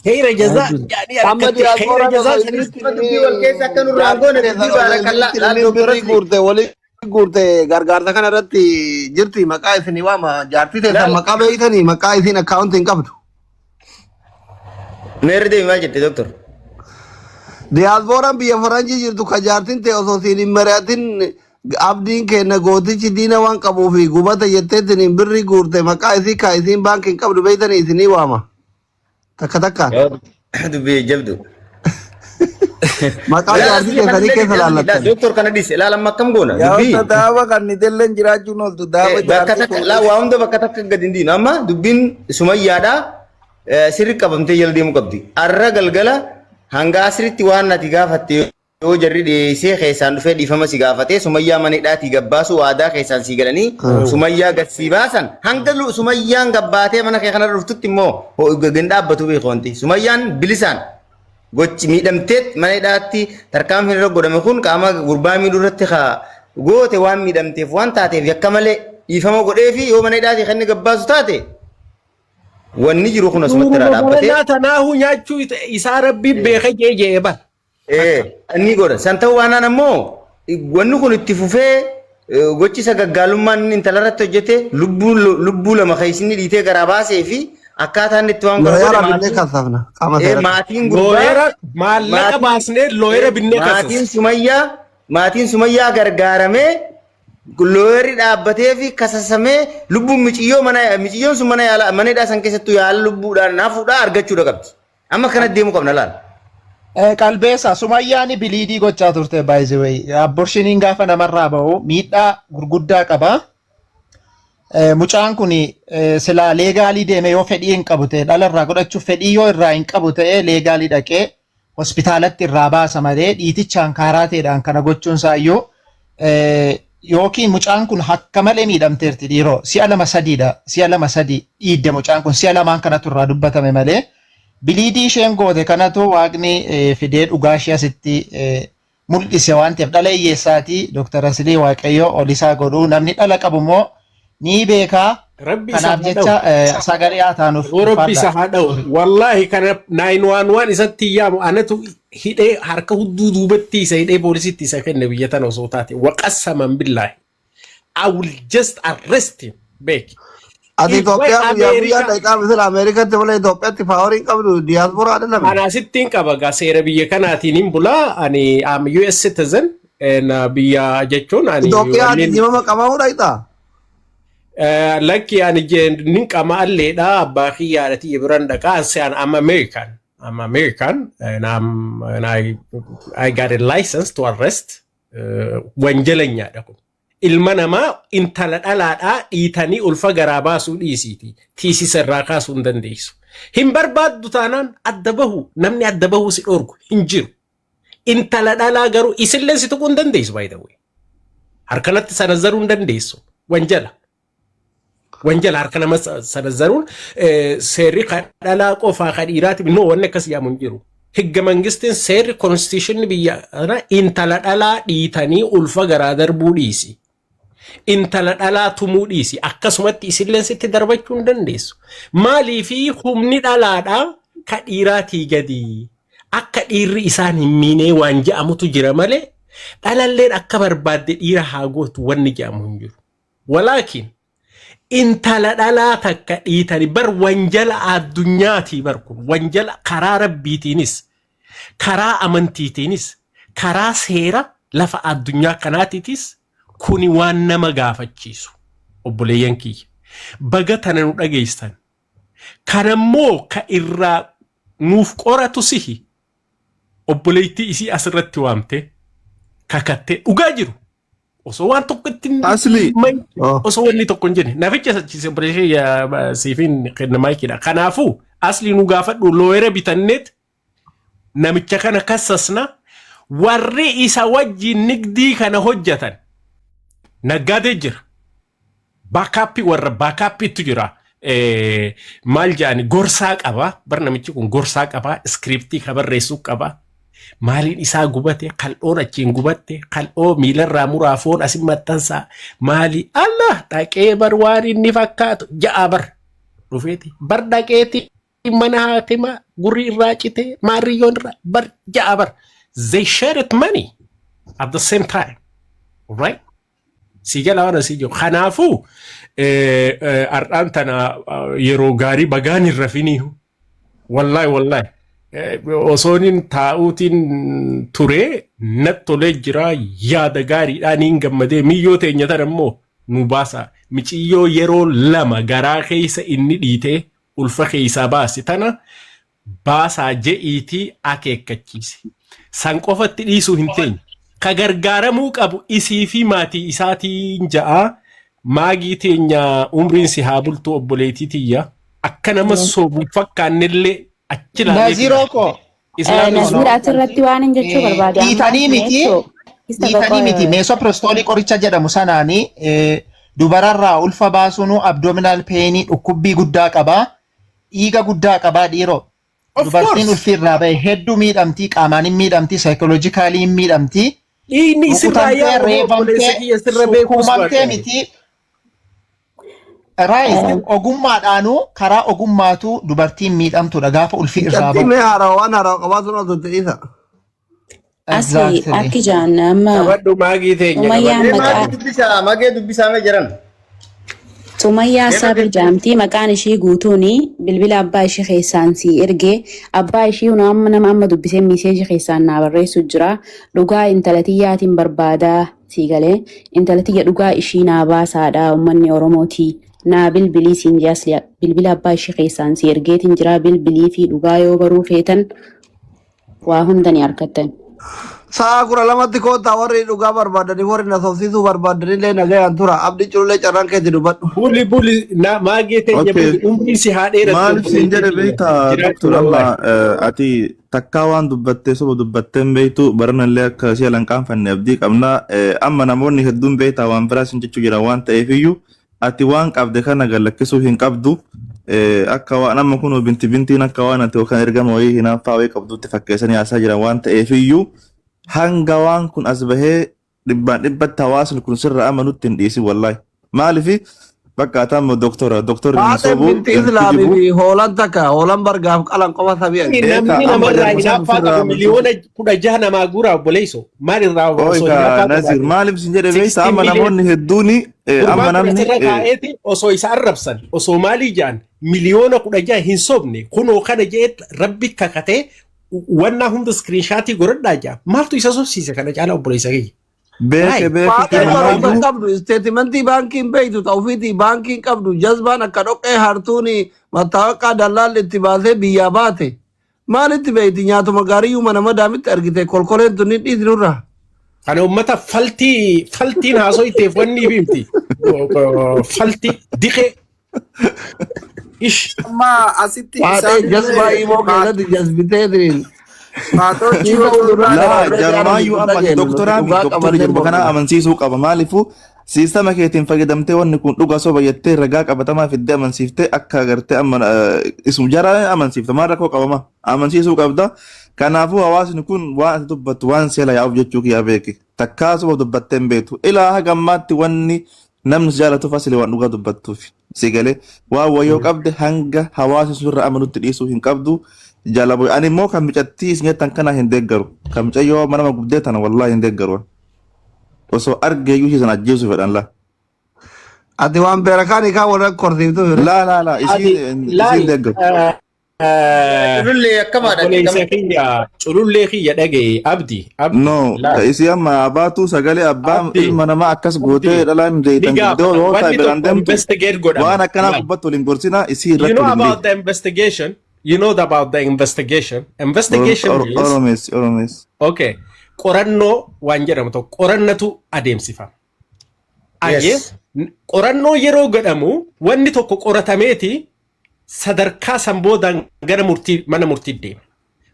Khayra Waa jazaa hedduutu. jedhanii Amma harkatti khayra diyaaspooraan jazaa osoo sanis. isinitti Dubbii wal keessa akka nurraa hin goone dubbii baarakallaa laal ilmiin Dooktar birrii Asli. guurte walii guurte gargaarsa kana irratti jirti, maqaa isinii waama jaartii teessan Laal maqaa beeytanii maqaa isin akkaawuntii hin qabdu. Meerri deemi maal jette, doktor? Diyaaspooraan biyya faranjii jirtu ka jaartin ta'e osoo siin hin mari'atin, abdiin kenna gootichi diina waan qabuu fi gubata jetteetiin hin birrii guurte, maqaa isii ka isiin baankii hin qabdu beeytanii isinii waama. Takka takkaan. Dubbii jabdu. Maqaa jaartii keessanii keessa laallattan. Doktor, kana dhise laala, amma akkam goona? Yaa Dubbii. wanta daaba kan nitelleen jiraachuun ooltu daaba Bakka jaartii takka laa, waa hunda bakka takka gadi hin diinu. Amma dubbiin Sumayyaadha sirri qabamtee jala deemuu qabdi. Arra galgala hanga asiritti waan ati gaafatte yoo jarri dhiyeessee keessaan dhufee dhiifama si gaafatee, Sumayyaa mana hidhaatii gabbaasu waadaa keessaan si galanii Sumayyaa gad si baasan, hanga Sumayyaan gabbaatee mana kee kanarra dhuftutti immoo gadi dhaabbatu beeku. Wanti Sumayyaan bilisaan gochi miidhamteet mana hidhaatti tarkaanfiin irra godhame kun qaama gurbaa miidhuu irratti haa goote waan miidhamteef waan taateef yakka malee dhiifama godhee fi yoo mana hidhaatii kan inni gabbaasu taate, wanni jiru kun asumatti irraa dhaabbatee. Suuruma tanaahu nyaachuu isaa rabbi beeka jee jee bar. Inni godha. San ta'uu baanaan ammoo wanni kun itti fufee gochi isa gaggaalummaan inni intala irratti hojjete, lubbuu lama keessi dhiitee garaa baasee fi akkaataa inni itti waan kana Looyara godhe binnee kaasafna qaama seeratti. Maatiin gurbaa Looyera maallaqa baasnee looyera binnee maatiin kasas. Sumayyaa, maatiin Sumayyaa gargaaramee looyerri dhaabbatee fi kasasamee lubbuun miciyyoo mana miciyyoon sun mana yaala mana hidhaa san keessattuu yaala lubbuudhaan hafuudhaa argachuudha qabdi. Amma kana deemuu qabna laal. Qalbeessa, Sumayyaan bleed gochaa turte, by the way. Abortioniin gaafa namarraa ba'u miidhaa gurguddaa qaba. Mucaan kun silaa legal deeme, yoo fedhii hin qabu ta'e, dhala irraa godhachuuf fedhii yoo irraa hin qabu ta'e, legal dhaqee hospitaalatti irraa baasa malee dhiitichaan kaaraateedhaan kana gochuun isaayyuu yookiin mucaan kun akka malee miidhamteerti dhiiroo, si'a lama sadiidha, si'a lama sadi dhiidde mucaan kun, si'a lamaan kanatu irraa dubbatame malee bleed isheen goote kanatu waaqni fidee dhugaa ishee asitti mul'ise waan ta'eef dhala hiyyeessaatii. Dooktar Asilii, Waaqayyo ol isaa godhuu, namni dhala qabu immoo ni beekaa. Rabbi isa Kanaaf haa jecha dha'u. sagalee haa taanuuf. Yoo Rabbi isa ulfaadha. haa dha'u. Wallaahi kana 911 isatti yaamu anatu hidhee harka hudduu duubatti isa hidhee poolisitti isa kenne biyya tana osoo taate. Waqassaman billaahi. I will just arrest him. Beeki. Ati Way Itoophiyaa guyyaa guyyaan Ameerikaa. dhaqxaa misila Ameerikaatti malee Itoophiyaatti power hin qabdu, diiyaasporaa dhalame. Ana asittiin qaba gaa, seera biyya kanaatiin hin bulaa. Ani am US citizen and biyya jechuun ani Itoophiyaa ati wannin jimama qabamuu dhaqxaa. Lakki, ani nin qama alleedha, abbaa kiyyaadha biran dhaqaa. Ansi I'm American. I'm American and and I got a license to arrest. Wanjalanyaadha kun. Ilma namaa intala dhalaadhaa dhiitanii ulfa garaa baasuu dhiisiiti. Tiisisa irraa kaasuu hin dandeessu. Hin barbaaddu taanaan adda bahu, namni adda bahuu si dhorku hin jiru. Intala dhalaa garuu isillee si tuquu hin dandeessu, by the way. Harkanatti sanazzaruu hin dandeessu. Wanjala. Wanjala harka nama sanazzaruun seerri kan dhalaa qofaa kan dhiiraati no, wanni akkas jedhamu hin jiru. Higga mangistiin, seerri constitutionni biyya kanaa intala dhalaa dhiitanii ulfa garaa darbuu dhiisi. Intala dhalaa tumuu dhiisi. Akkasumatti isillee sitti darbachuu hin dandeessu. Maaliifi humni dhalaadhaa ka dhiiraatii gadi. Akka dhiirri isaan hin miinee waan je'amutu jira malee dhalalleen akka barbaadde dhiira haa gootu wanni je'amu hin jiru. Walaakin intala dhalaa takka dhiitani bar wanjala addunyaatii bar, kun wanjala karaa rabbiitiinis, karaa amantiitiinis, karaa seera lafa addunyaa kanaatiitis kuni waan nama gaafachiisu. Obboleeyyan kiyya, baga tana nu dhageessan. Kanammoo ka irraa nuuf qoratu sihi. Obboleettii isii asirratti waamte kakattee dhugaa jiru osoo waan tokko itti hin Asli. Osoo wanni tokko hin jenne naficha achiise obboleeshee siifin kenna maayikiidha. Kanaafuu asli nu gaafadhu, looyera bitanneet namicha kana kassasna. Warri isa wajjin nigdii kana hojjetan naggaadee jira. Backup, warra backupiitu jira. Maal jedhani, gorsaa qaba. Bar namichi kun gorsaa qaba. Script ka barreessuu qaba. Maaliin isaa gubate, kal'oon achiin gubatte, kal'oo miilarraa muraa foon asin maxxansaa maali, Allah dhaqee bar waan inni fakkaatu ja'a bar dhufeeti bar dhaqeeti mana haakima gurri irraa cite maarriyyoon irraa bar ja'a bar. They shared money at the same time, right? Si jala waan asii jiru. Kanaafuu har'aan tana yeroo gaarii bagaan hin rafiniihu. Wallaahi, wallaahi. Osoonin taa'uutiin ture natti tolee jira, yaada gaariidhaan hin gammadee. Miyyoo teenya tana immoo nu baasa. Miciyyoo yeroo lama garaa keessa inni dhiitee ulfa keessaa baase tana baasaa je'iitii akeekkachiise. San qofatti dhiisuu hin teenye. Ka gargaaramuu qabu isii fi maatii isaatiin ja'a. Maagii teenya, umriin si haa bultu, obboleettii tiyya. Akka nama sobu fakkaannellee achi ilaalee. Naziroo koo. Islaamni Naziir, asirratti waan hin jechuu barbaade. Dhiitanii miti. Dhiitanii miti. Misoprostolii qoricha jedhamu sanaanii dubararraa ulfa baasuun abdominal painii, dhukkubbii guddaa qabaa. Dhiiga guddaa qabaa, dhiiroo. Of Dubartiin course. ulfi irraa bahe hedduu miidhamtii, qaamaan hin miidhamtii, psychologically hin miidhamtii. Dhiigni isirraa Rukutamtee, yaa'u obboleessa reebamtee, kiyya sirra beekuus sukkuumamtee baqa. miti. Right, ogummaadhaanuu, karaa ogummaatu dubartiin miidhamtuudha gaafa ulfi irraa Cabbii bahu. mee haarawaa waan haarawaa qabaatu na turte isa. Asli Exactly. akki jaan amma Qabadhu, maagii teenya, Sumayyaan qabadhu. maqaa Magee dubbisaa, magee dubbisaa mee jiran. Sumayyaa Sabir jaamtii maqaan ishii guutuuni. Bilbila abbaa ishii keessaan si ergee, abbaa ishii huna amma nama amma dubbisee messageii keessaan naa barreessu jira. Dhugaa intala tiyyaatiin barbaadaa, sii galee, intala tiyya dhugaa ishii naa baasaadha, uummanni Oromootii naa bilbilii siin jee. Asli bilbila abbaa ishii keessaan si ergeetiin jira. Bilbilii fi dhugaa yoo baruu feetan waa hunda ni argattan. Sa'a 12tti koottaa, warri dhugaa barbaadanii, warri na sobsiisuu barbaadanillee nagayaan tura. Abdii Culullee, carraan keetti dubbadhu. Buli buli na maagee teenya. Okay. Buli, umriin si haa dheerattu, Maaliif siin jedhe obboleettii tiyya. beektaa, Jiraachuu doktor, amma wallaahi. ati takkaa waan dubbattee soba dubbattee hin beektu. Baranallee akka si alanqaanfanne abdii qabna. Amma namoonni hedduun, beektaa, waan biraa sin jechuu jiran waan ta'eef iyyuu ati waan qabde kana gad lakkisuu hin qabdu. Akka waan amma kun binti bintiin akka waan ati yookaan ergama wayii hinaaffaa wayii qabdutti fakkeessanii haasaa jiran waan ta'eef iyyuu, hanga waan kun as bahee dhibbaan dhibbatti hawaasni kun sirra amanutti hin dhiisin, wallaahi. Maalifi bakka ati amma doktora, doktorri hin Faaxeen sobu, binti hin Islaamii kijibu. fi hoolaan takka, hoolaan bargaaf qalan qofa sabii argite. Eeka Namni amma namarraa jarma san hinaaffaa ofirraa qabu amansiisu. 16 miliyoona namaa guuraa, obboleesso. Maal irraa osoo Ooyika hinaaffaa Nazir, qabaate? maaliif sin jedhe beektaa, 16 amma million namoonni hedduuni amma gurbaan kun namni asirra taa'eeti osoo isa arrabsan, osoo maalii jedhan, 16 miliyoona hin sobne, kunoo kana jedhee rabbi kakatee wannaa hunda screenshotii godhadhaa jedha. Maaltu isa sobsiise kana caala, obboleessa kiyya? Beeke Waay. beeke Faaxeen barumsa hin kanumaayyuu qabdu, statementii baankii hin beektu, ta'u ofiitii baankii hin qabdu, jazbaan akka dhoqqee hartuuni mattaawaqaa dallaalli itti baasee biyyaa baate. Maalitti beekti? Nyaatuma gaariyyuu mana madaamitti argite, kolkoleen tun ni dhiisi nurraa. Kana uummata faltii faltiin haasoo itteef wanni himti. Faltii diqee. Ish. Amma asitti Faaxee isaan jazbaa imoo keessatti jazbiteetiin. Faatoo Dhiiba fuulduraa Laa dabarree jarumaayyuu amma ati dhageenyu nuti doktoraa mi dhugaa doktorri qabannee jirma kana mormina. amansiisuu qaba. Maaliifuu siistama keetiin fayyadamtee wanni kun dhuga soba jettee ragaa qabatamaa fiddee amansiiftee akka agartee amma isum jara amansiifte, maal rakkoo qabama, amansiisuu qabda. Kanaafuu hawaasni kun waan ati dubbattu waan seela yaa'uuf jechuu kiyyaa beeki. Takkaa soba dubbattee hin beektu. Ilaa haga ammaatti wanni namni si jaalatuuf asli waan dhugaa dubbattuuf. Si galee, waan wayyoo qabde hanga hawaasni sun irra amanutti dhiisuu hin qabdu. Jala bu'e. Ani immoo kan micattii isin jettan kana hin deeggaru. Kan mucayyoo nama gubdee tana wallaahi hin deeggaru. Osoo argee iyyuu ishee sana ajjeesuu fedhan laa. Ati waan beerakaan kaa warra korsiiftu fire. Laa laa laa, Ati isiin laal deeggaru. Culullee akkamaadha. Obboleessa kiyya, culullee kiyya, dhagaye, Abdi, Abdi, No, laal. isii amma abaatu sagalee abbaa Abdi, ilma namaa akkas gootee Abdi, dhalaan ni zeetan gubdee gaafata. yoo ta'e Wanni biraan tokko deemtu investigate godhama. waan akkanaa Laal. gubbatti waliin gorsina, isii You irratti know waliin about dhiisu. the investigation. You know about the investigation. Investigation means Oromees Oromees. Okay. Qorannoo waan jedhamu tokko qorannatu adeemsifama. Ayyee, qorannoo yeroo godhamu wanni tokko qoratameeti sadarkaa san boodaan gara murtii, mana murtii deema.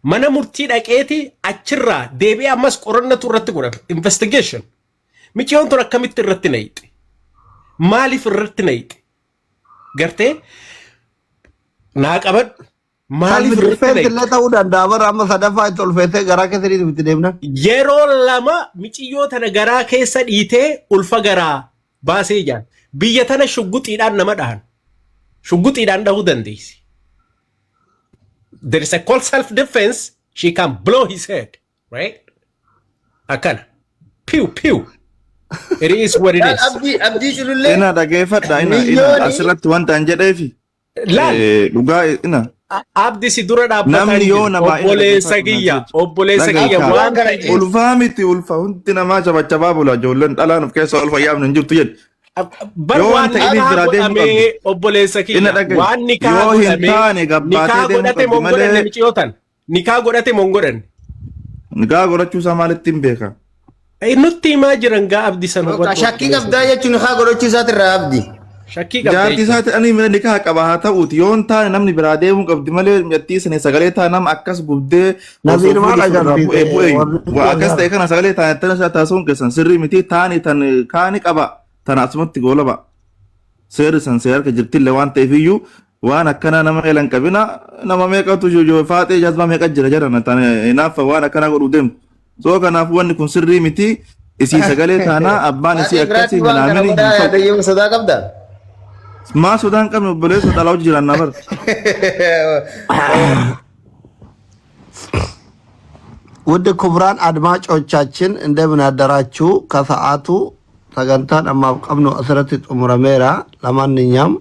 Mana murtii dhaqeeti achirraa deebi'ee ammas qorannatu irratti godhama. Investigation. Miciyoon tun akkamitti irratti nayixe? Maaliif irratti nayixe? Gartee naa qabadhu. Maaliif Self irratti defense nayixe? illee ta'uu danda'a, bara amma sadaffaa itti olfeessee garaa keessa itti deemna. Yeroo lama miciyyoo tana garaa keessa dhiitee ulfa garaa baasee jaan. Biyya tana shugguxiidhaan nama dhahan. Shugguxiidhaan dhahuu dandeessi. There is a called self defense. She can blow his head, right? Akkana. Pew pew. It is what it is. Abdii, Abdii Culullee. Ina dhageeffadha, ina ina Miyyooni asirratti wanta an jedheefi Laal. Dhugaa ina Abdi si dura dhaabbataa Namni hin yoo jiru. namaa ina Obboleessa dhaggeeffatu kiyya, naan jecha. obboleessa Dhagahi kiyya kaa. waan Waan kana ta'eef Ulfaa miti ulfa hundi namaa chabachabaa bula ijoolleen dhalaan of keessa ulfa yaamnu hin jirtu jedhu. Bar Yoo waan waan ta'iniif nikaa biraa deemuu godhamee qabdi. obboleessa Ina kiyya dhagahi. waan nikaa Yoo hin godhamee taane gabbaatee nikaa deemuu godhate qabdi moo hin godhanne malee miciyootan nikaa godhate moo hin godhanne. nikaa godhachuu isaa maalitti hin beeka? Nutti himaa jiran gaa Abdi san hubadhu Shakkii obboleessa qabdaa kiyya. jechuun haa godhachuu isaatirraa Abdi. Shakkii qabda Jaartii jechuun. isaati ani mana nikaa qaba haa ta'uuti yoo hin taane namni biraa deemuu qabdi malee mi'attii sanii sagalee ta'a nama akkas gubdee osoo Naziir maal fuudhi irraa bu'ee agarsiise bu'ee warri waa akkas ta'e kana sagalee ta'a tana isaa taasisuun keessan sirrii miti taani tan kaani qaba tana asumatti goolaba seerri san seera harka jirtillee waan ta'eef iyyuu waan akkanaa nama elan qabina nama meeqatu joojoo faaxee jazbaa meeqa jira jedhan tan hinaafa waan akkanaa godhuu deemu soo kanaaf wanni kun sirrii miti isii sagalee taanaa abbaan isii Haati akkasii biraatti waan kana minaamini hin godhaa ta'u. yaadayyuu sodaa qabda. Maa sodaan qabne obboleessa dhalaa hojii jiraannaa bara. ውድ ክቡራን አድማጮቻችን እንደምን አደራችሁ? ከሰዓቱ sagantaan ammaaf qabnu asirratti xumurameera. ለማንኛውም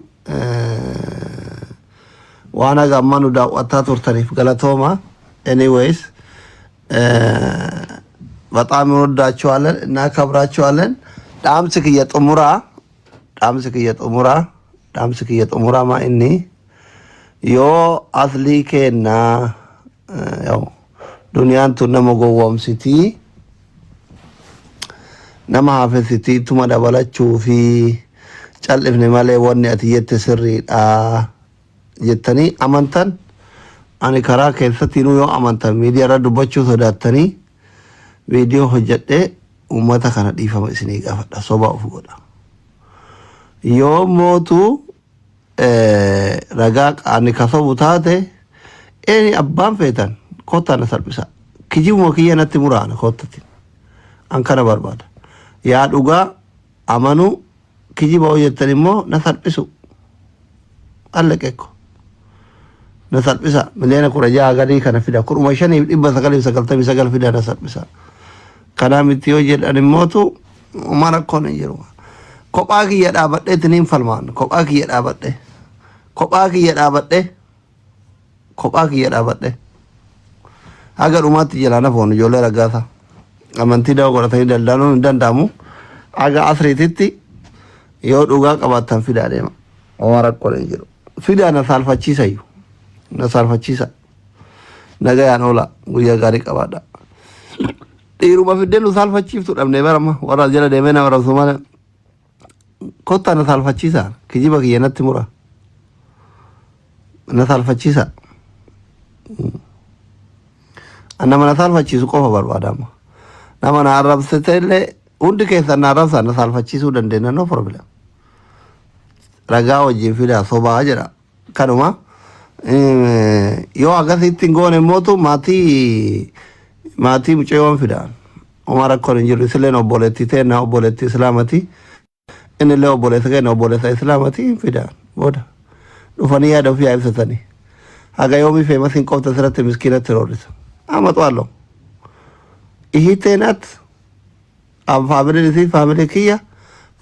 waan haga ammaa nu daawwattaa turtaniif galatooma. Anyways በጣም እንወዳችኋለን፣ እናከብራችኋለን። Dhaamsi kiyya xumuraa dhaamsi kiyya xumuraa dhaamsi kiyya xumuraa maa inni yoo aslii kennaa yaw duniyaan tun nama gowwoomsitii nama hafesitii tuma dabalachuu fi cal'ifne malee wanni ati jette sirriidha jettanii amantan ani karaa keessattinuu yoo amantan miidiyaa irra dubbachuu sodaattanii viidiyoo hojjedhee uummata kana dhiifama isinii gaafadha soba of godha. Yoo mootu ragaa ani ka sobu taate eni abbaan feetan kottaa na salphisa. Kijibuma kiyya natti muraana kottati. An kana barbaada. Yaa dhugaa amanuu kijiba hojjettan immoo na salphisu. Alleqeekko. Na salphisa. 16 miliyoona gadii kana fida. 15,999 fida na salphisa. Kanaa miti yoo jedhan immootu uma rakkoon hin jiru. Kophaa kiyya dhaabadheetti niin falmaan. Kophaa kiyya dhaabadhe. Kophaa kiyya dhaabadhe. Kophaa kiyya dhaabadhe. Haga dhumaatti jalaa nafoon ijoollee raggaasa. Amantii dawoo godhatanii daldaluun hin danda'amu. Haga asriititti yoo dhugaa qabaattan fidaa deema. Uma rakkoon hin jiru. Fidaa na saalfachiisa iyyuu. Na saalfachiisa. Nagayaan oola guyyaa gaarii qabaadha. Dhiiruma fiddee nu saalfachiiftu dhabnee barama warra jala deemee nama rabsu malee. Kottaa na saalfachiisa. Kijiba kiyya natti mura. Na saalfachiisa. Nama na saalfachiisu qofa barbaada amma. Nama na arrabsite illee hundi keessan na arrabsa na saalfachiisuu dandeenya no problem. Ragaa wajjin fidaa sobaa jedha. Kanuma yoo akkasitti hin goone immootu maatii maatii mucayyoon fidaan. Uma rakkoon hin jiru isilleen obboleettii teenna obboleettii islaamati. Innillee obboleessa keenya obboleessa islaamati hin fidaan booda. Dhufanii yaada ofii haa ibsatanii. Haga yoomii famous hin qofta asirratti miskiinatti roorrisa. Amaxu Ihitee ናት faamiliin isii faamilii kiyya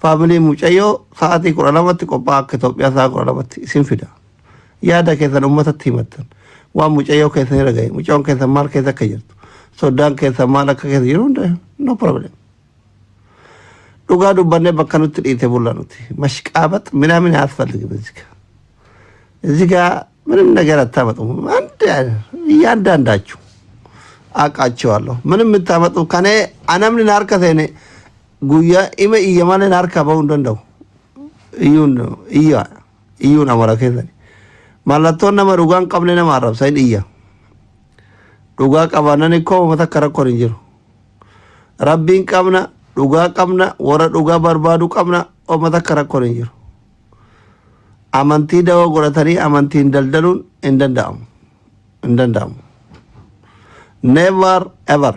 faamilii mucayyoo sa'aatii 12tti qophaa'a akka Itoophiyaa sa'a 12tti isin fida. Yaada keessan uummatatti himattan waan mucayyoo keessan irra gahe mucayyoon keessan maal keessa akka jirtu soddaan keessan maal akka keessa jiru hunda no problem. Dhugaa dubbannee bakka nutti dhiite bulla nuti ማሽቃበጥ ምናምን አያስፈልግም እዚህ ጋር እዚህ ጋር ምንም ነገር አታመጡም። አንድ እያንዳንዳችሁ አውቃቸዋለሁ። ምንም የምታመጡ ከኔ anamni na harka seene guyyaa ima iyya malee na harkaa bahuu hin danda'u. Iyyuun iyya iyyuun amala keessani. Mallattoon nama dhugaa hin qabne nama arrabsa hin iyya. Dhugaa qabaannan ikkoo uummata akka rakkoon hin jiru. Rabbiin qabna dhugaa qabna warra dhugaa barbaadu qabna uummata akka rakkoon hin jiru. Amantii dawoo godhatanii amantiin daldaluun hin danda'amu. Hin danda'amu. Never ever.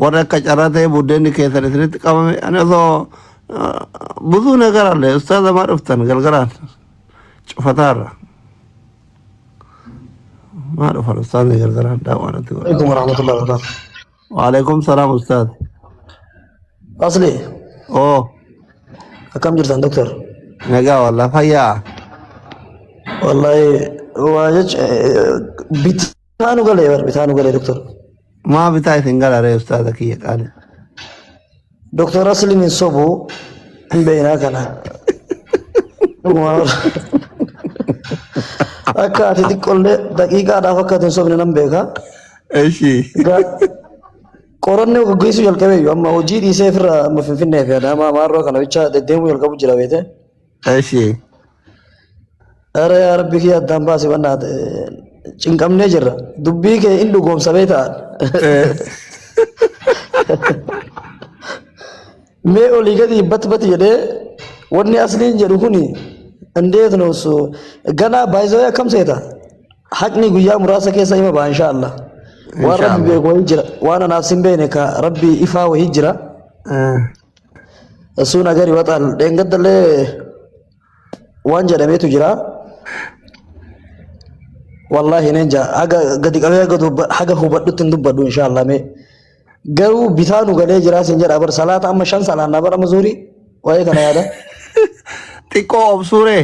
Warra akka carraa ta'e buddeenni keessan isinitti qabame ani osoo ብዙ ነገር አለ ኡስታዝ ማ dhuftan galgalaan cufataarra maa dhufan ustaazni galgalaan daawwaanatti godha. عليكم ورحمة الله وبركاته. وعليكم السلام أستاذ. أصلي Oo. Akkam jirtan doctor? Nagaa wallah fayyaa. Wallahi waa jecha bitaa nu galee bar bitaa nu galee doktor. Maa bitaa isin gala ree ustaaza kiyya qaali. Doktor Asliin hin sobu hin beeknaa kana. Dhuguma bar. Akka ati xiqqollee daqiiqaadhaaf akka ati hin sobne nan beeka. Eshi. Qorannoo gaggeessuu jalqabeeyyu amma hojii dhiisee ofirraa amma Finfinnee fi Adaamaa Maarroo kana bicha deddeemuu jalqabu jira beete. Eshi. Ara yaa rabbi kiyya addaan baasi bannaate cinqamnee jirra. Dubbii kee in dhugoomsa beektaa. Mee olii gadi bat bat jedhee wanni asliin jedhu kuni indeet nuusu ganaa baay'isoo akkam seeta. Haqni guyyaa muraasa keessa hima ba'a insha Allah. Waan Insha rabbi Allah. beeku wayii jira. Waan anaaf sin beekne ka rabbi ifaa wayii jira. Sun agari waxaal dheengaddallee waan jedhameetu jira. Wallaahi neen jaa haga gadi qabee haga haga hubadhutti hin dubbadhu insha Allah mee. Garuu bitaa nu galee jiraa sin jedha bar salaata amma shan salaannaa bar amma zuurii waa'ee kana yaada. Xiqqoo obsuuree.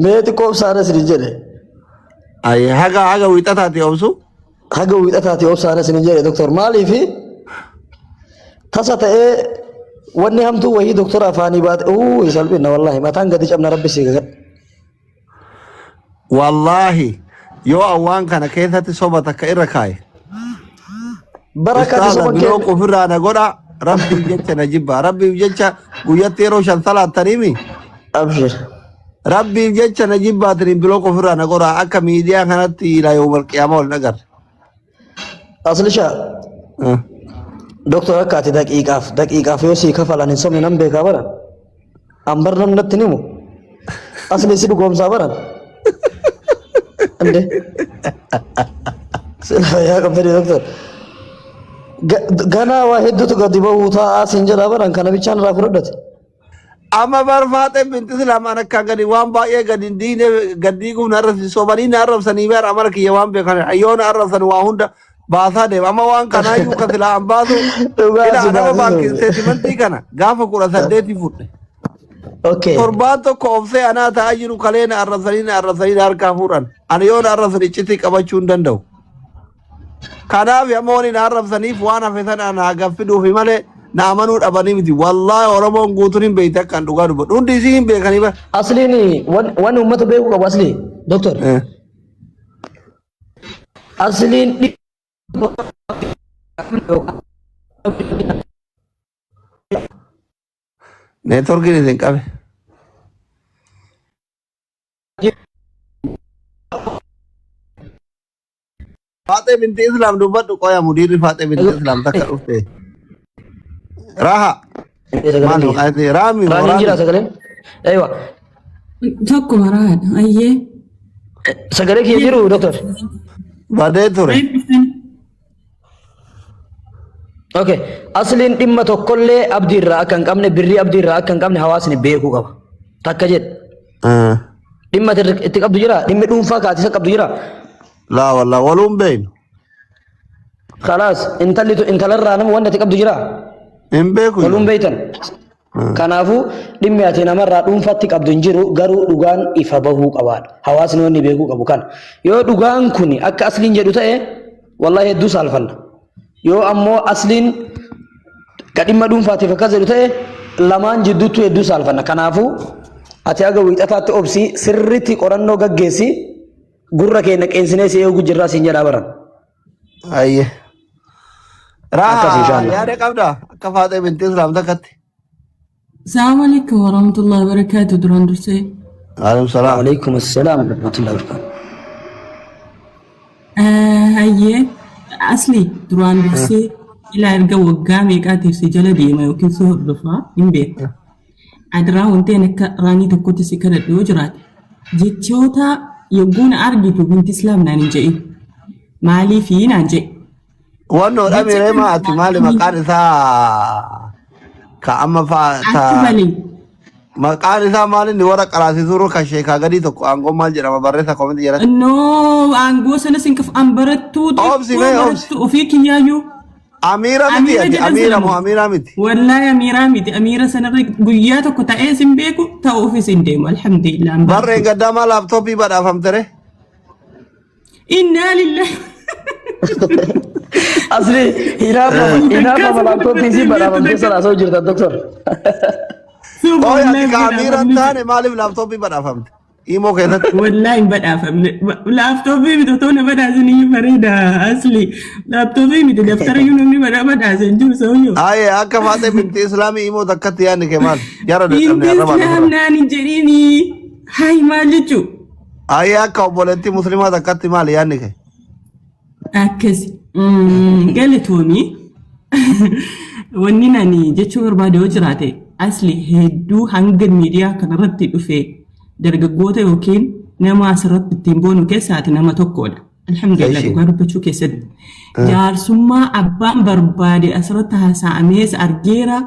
Mee xiqqoo obsaadha isin jedhe. Ay, haga haga wiixataati obsu. Haga wiixataati obsaadha isin jedhe doktor maaliifi tasa ta'ee wanni hamtuu wayii doktora afaanii baate uu salphina wallaahi mataan gadi cabna rabbi si gaga. Wallaahi yoo awwaan kana keessatti soba takka irra kaaye. Bara akka ati Ustaaza soban biroo kee ofirraa na godha rabbiif jecha na jibba rabbiif jecha guyyatti yeroo shan salaattaniimi abshir. rabbiif jecha na jibbaataniin biroo ofirraa na godha akka miidiyaa kanatti ilaa yoomal qiyaamaa wal nagarre. Aslisha doktor akka ati daqiiqaaf daqiiqaaf yoo sii kafalan hin sobne nan beekaa bara. An bar namni natti hin himu. Asli si dhugoomsaa baran. Inde. Sila fayyaa qabdanii doktor. Ganaa waa hedduutu gadi bahuu taa'aa siin jedhaa baran kana bichaan irraa fudhadhate. Amma bar faaxeen binti islaamaan akkaan gadi waan baay'ee gadi hin diine gad diiguuf na arrabsi sobanii na arrabsanii bar amala kiyya waan beekan yoo na arrabsan waa hunda baasaa deema amma waan kanaayyuu kan silaa an baasu Dhugaa ila si anama baasisuu. baankiin isteetimentii kana gaafa 18 fudhe. Okay. Torbaan tokko obsee anaa ta'aa jiru kalee na arrabsanii na arrabsanii na harkaa fuudhan. Ani yoo na arrabsan iccitii qabachuu hin danda'u. Kanaaf amma wani na arrabsaniif waan hafe sana naa gaffiduufi malee na amanuu dhabanii miti. Wallaahi Oromoon guutuun hin beekti akkan dhugaa dubbadhu. Hundi isii hin beekanii bara. Asliin wan uummata beekuu qabu asli doktor. Asliin Neetworkiin isin qabe. Faaxee binti Islaam dubbadhu qoya mudiirri Faaxee binti Islaam takka dhufte. Raha maal maqaan isii Raami moo Raamiin jira Raami? sagaleen. Eewa. Tokkuma raadha. Ayyee. Sagalee kiyya jiru doktor. Badee ture. Okay. Asliin dhimma tokkollee abdii irraa akka hin qabne birrii abdii irraa akka hin qabne hawaasni beekuu qaba. Takka jedhe. Dhimma ati itti qabdu jira? Dhimmi dhuunfaa kaati isa qabdu jira? Laa wallaa waluun beeynu. Khalaas intalli tu intalarraa nama wanti ati qabdu jira? Hin beeku. Waluun beeytan. Kanaafuu dhimmi ati namarraa dhuunfaatti qabdu hin jiru garuu dhugaan ifa bahuu qabaadha. Hawaasni wanni beekuu qabu kana. Yoo dhugaan kun akka asliin jedhu ta'e wallahi hedduu saalfanna. Yoo ammoo asliin ka dhimma dhuunfaatiif akkas jedhu ta'e lamaan jidduuttuu hedduu saalfanna. Kanaafuu ati haga wiixataatti obsi sirriitti qorannoo gaggeessi gurra keenya qeensinee si eegu jirraa siin jedhaa baran. Ayye. Akkas Raha inshallah. yaada qabda akka faaxee binti Islaam takkatti. Salaamu alaikum warahmatullahi wabarakatuh duraan dursee. Waalaikum salaam. Waalaikum assalaam warahmatullahi wabarakatuh. Hayyee asli duraan dursee ilaa erga waggaa meeqaatiif si jala deema yookiin si hordofaa hin beekta. Adiraa wanti ani akka raanii tokkotti si kadhadhu yoo jiraate jechoota yogguu na argitu binti Islaam naan hin je'in. Maaliifi naan je'e. Wannoo Jecha dhabee kana maa ati maali maqaan isaa ka amma faa ta Achi malee maqaan isaa maali inni warra qaraasisuu kan sheekaa gadii tokko aangoo maal jedhama barreessa koomenti jalatti. No, aangoo sana sin kaf an barattuu Obsi xiqqoo mee obsi. barattuu ofii kiyyaayyuu. Amiira miti Amiira ati jedhan Amiira sana moo moo? Amiira miti? Wallaahi Amiiraa miti. Amiira sanarra guyyaa tokko ta'ee sin beeku ta'uufis hin deemu. Alhamdulillah hin Barreen baattu. gaddamaa laaptooppii badhaafamtere. Innaa lillahi. Asli hinaafa Takkaa hinaafa sana laaptooppii dubbattee si hin beektu badhaafamtee takka. sana asoo jirta doktor. Suufa Ooy ati wallaahi ka Amiira hin badhaafamni. taane maaliif laaptooppii badhaafamte? Imoo keessatti. Wallaahi hin badhaafamne. Laaptooppii miti otoo na badhaasan iyyuu bareeda asli. Laaptooppii miti daftara iyyuu namni badhaase hin jiru sooyyoo. Aye akka faaxee binti Islaamii imoo takkatti yaadni kee maal? Jara dadhabne Binti arrabaan Islaam ofirra. naan hin jedhini. Hayi maal jechuu? Aye akka obboleettii musliimaa takkatti maal yaadni kee? Akkasi. Galatoomii. Wanni ani jechuu barbaade yoo jiraate asli hedduu hanga miidiyaa kanarratti dhufe dargaggoota yookiin nama asirratti ittiin boonu keessaati nama tokkodha. Alhamdulillah Eshi. dhugaa dubbachuu keessatti. Jaarsummaa abbaan barbaade asirratti haasa'amees argeera.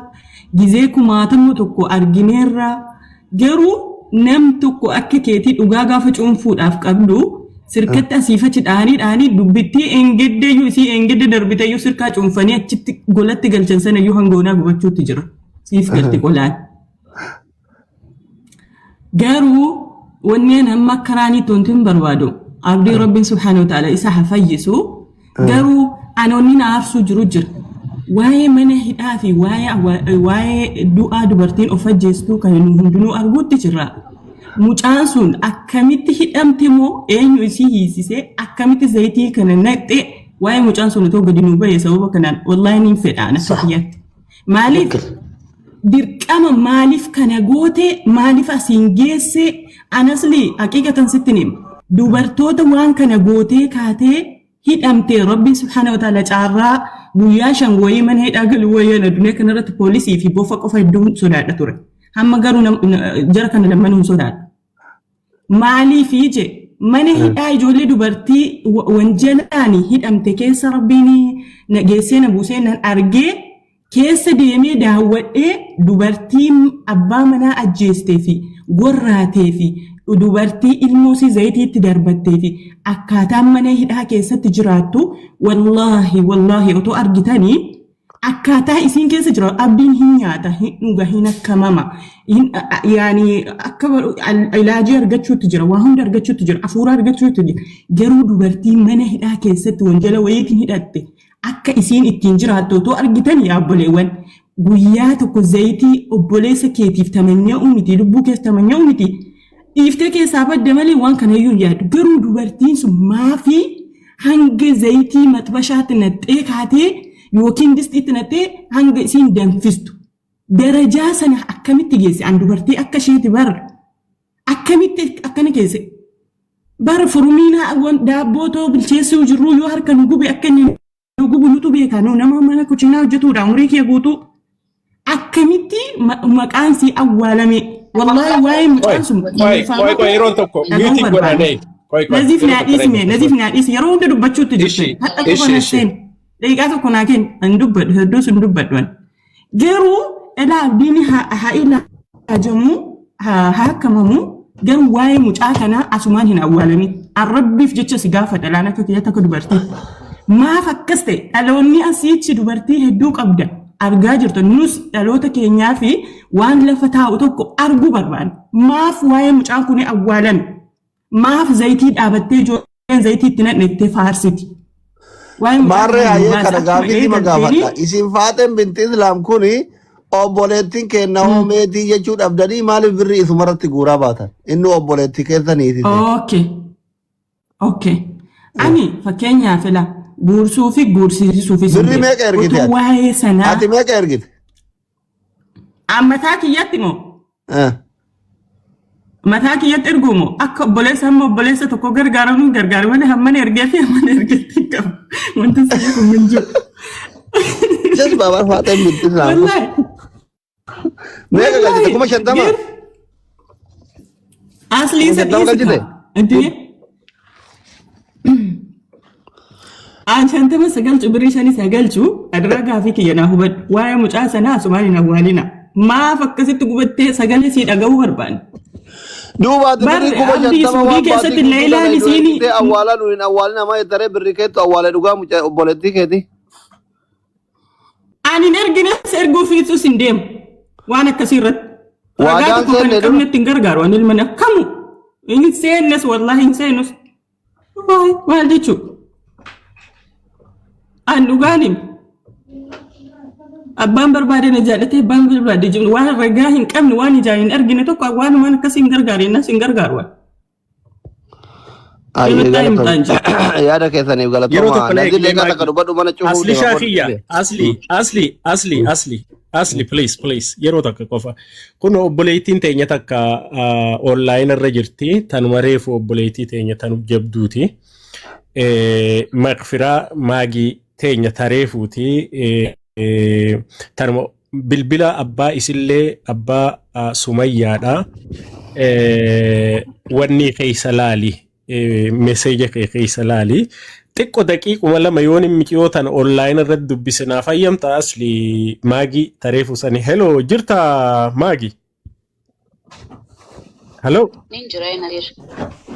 Gizee kumaatamuu tokko argineerra. Garuu nam tokko akka keetii dhugaa gaafa cuunfuudhaaf qabdu sirkatti asiif achi dhahanii dhahanii dubbittii engeddeeyyuu isii engedde darbiteeyyuu sirkaa cuunfanii achitti golatti galchan sanayyuu hangoonaa gubachuutti jira. Siif galti qolaan. Garuu wanneen amma akka raaniitti wanti hin barbaadu. Abdii Rabbiin subhaanahu wa ta'ala isa haa fayyisu. Garuu anoonni na aarsuu jiru jira. Waa'ee mana hidhaa fi waa'ee du'aa dubartiin of ajjeestuu kan nu hundinuu arguutti jirra. Mucaan sun akkamitti hidhamte moo eenyu isii hiisisee akkamitti zayitii kana naqxee waa'ee mucaan sun otoo gadi nuu bahee sababa kanaan wallaahi niin fedhaan akka kiyyaatti. Maaliif dirqama maaliif kana goote maaliif asiin geesse anasli haqiiqatan sitti hima. Dubartoota waan kana gootee kaatee hidhamte Rabbiin subhaana wa ta'ala caarraa guyyaa 5 wayii mana hidhaa galu wayii addunyaa kanarratti poolisii fi bofa qofa hedduun sodaadha ture. Hamma garuu jara kana lammanuu hin sodaadha. Maaliif je mana hidhaa ijoollee dubartii wanjalaan hidhamte keessa Rabbiin na geessee na buusee nan argee keessa deemee daawwadhee dubartii abbaa manaa ajjeestee fi gorraatee fi dubartii ilmoo isii zayitiitti darbattee fi akkaataan mana hidhaa keessatti jiraattu wallaahi wallaahi otoo argitanii akkaataa isiin keessa jira abdiin hin nyaata hin dhuga hin akkamama hin yaani akka ilaajii argachuutti jira waa hunda argachuutti jira hafuura argachuutti jira garuu dubartii mana hidhaa keessatti wanjala wayiitiin hidhatte akka isiin ittiin jiraattu otoo argitan yaa obboleewwan guyyaa tokko zayitii obboleessa keetiif tamanya'uu miti lubbuu keessa tamanya'uu miti dhiiftee keessaa badde malee waan kanayyuu hin yaaddu garuu dubartiin sun maafii hanga zayitii maxbashaatti naxxee kaatee yookiin distiitti naxxee hanga isiin danfistu darajaa sana akkamitti geesse an dubartii akka isheeti bar akkamitti akkana geesse bar furumiina daabboo too bilcheessuu jirruu yoo harka nu gube akka inni nu gubu nutu beeka nu nama mana kuchinaa hojjetuudha umurii kee guutuu akkamitti maqaan sii awwaalame wallaahi waa'ee Qoy, mucaan sun qoy, qoy, nuufaa qoy, yeroon tokko dhaga'uu miutiin barbaada. godhanee. Qoy, qoy, Naziif yeroo naa tokko dhiisi mee dhaggeeffadhu. Naziif naa dhiisi yeroo hunda dubbachuutti jirte Ishi, hadha qofa ishi, na ishi. seen daqiiqaa tokko naa kenni an dubbadhu hedduus hin dubbadhu ani. Garuu ilaa abdiin haa ilaajamu haa haakamamu garuu waa'ee mucaa kanaa asumaan hin awwaalamin. An rabbiif jecha si gaafadha laan akka kiyyaatti akka dubartii. Maaf akkas ta'e dhaloonni asiichi dubartii hedduu qabda argaa jirtu nus dhaloota keenyaa fi waan lafa taa'u tokko arguu barbaanna. Maaf waa'ee mucaan kun awwaalame? Maaf zayitii dhaabattee ijoolleen zayitii itti naqnettee faarsiti? Waa'ee mucaa Maarree kanaa nu hayyee baasi kana akkuma gaaffii dhima eegalteeni gaafadha. Isin faaxeen binti Islaam kuni obboleettiin keenna hoo meetii jechuu dhabdanii maaliif birrii isumarratti guuraa baatan? Inni obboleettii keessaniiti. Okay. Okay. Ani fakkeenyaaf ila guursuu fi guursiisuufis hin Birrii beeku. meeqa ergite Utuu ati? waa'ee sanaa Ati meeqa ergite? Mataa kiyyatti moo? Eh. Mataa kiyyatti erguu moo? Akka obboleessa hamma obboleessa tokko gargaaramuun gargaaru malee hammana ergee fi hammana ergeetti hin qabu. Wanta sirrii kun hin jiru. Just babar faaxeen binti Islaam. Wallaahi. Meeqa galchite? Wallaahi. 50,000? Gir Aslii Kuma isa shantama dhiisi galchite? kaa. Intee Aan 50 sagalchu birrii shanii sagalchu adiraa gaafii kiyya naa hubadhu. Waa'ee mucaa sanaa asumaan hin awwaalina. Maaf akkasitti gubattee sagalee sii dhaga'uu barbaanne. Duuba ati Bar birrii kuma abdii shantama suudii waan baatii keessatti guutuu leelaan dalaydu isiin ergitee awwaalaa nu hin awwaalin amma jettaree birrii keettu awwaale dhugaa mucaa obboleettii keeti. Ani hin ergines erguufiitus hin deemu. Waan akkasii irratti. Ragaa Waadaan tokko kan seenne hin dura. qabnetti hin gargaaru. Ani ilma nama kamu. Hin seennes wallaahi hin seenus. Waay maal jechuudha? An dhugaan hima. Abbaan barbaade na jaallatee abbaan barbaade jiru waan ragaa hin qabne waan ijaan hin argine tokko waan akkasii hin gargaaru innas hin gargaaru. Ayyee Deemattaa galatoomi. himtaan jira. Yaada keessaniif Yeroo galatooma. tokko na Nazir eeglee leeqaa takka maagi. dubbadhu mana cufuu Asli deema booda shaakiyya. dhufe. Asli, asli, asli, asli, asli, please, please. Yeroo takka qofa. Kun obboleettiin teenya takka online irra jirti. Tanuma reefu obboleettii teenya tanu jabduuti. Maqfiraa maagii teenya tareefuuti. Tanuma bilbila abbaa isillee abbaa Sumayyaadha. Wanni keessa laali. Message kee keessa laali. Xiqqo daqiiquma 2 yoon hin miciyoo tana online irratti dubbise naaf hayyamta asli maagii tareefu sani. Hello jirta maagi? Hello. Nin jira Naziir.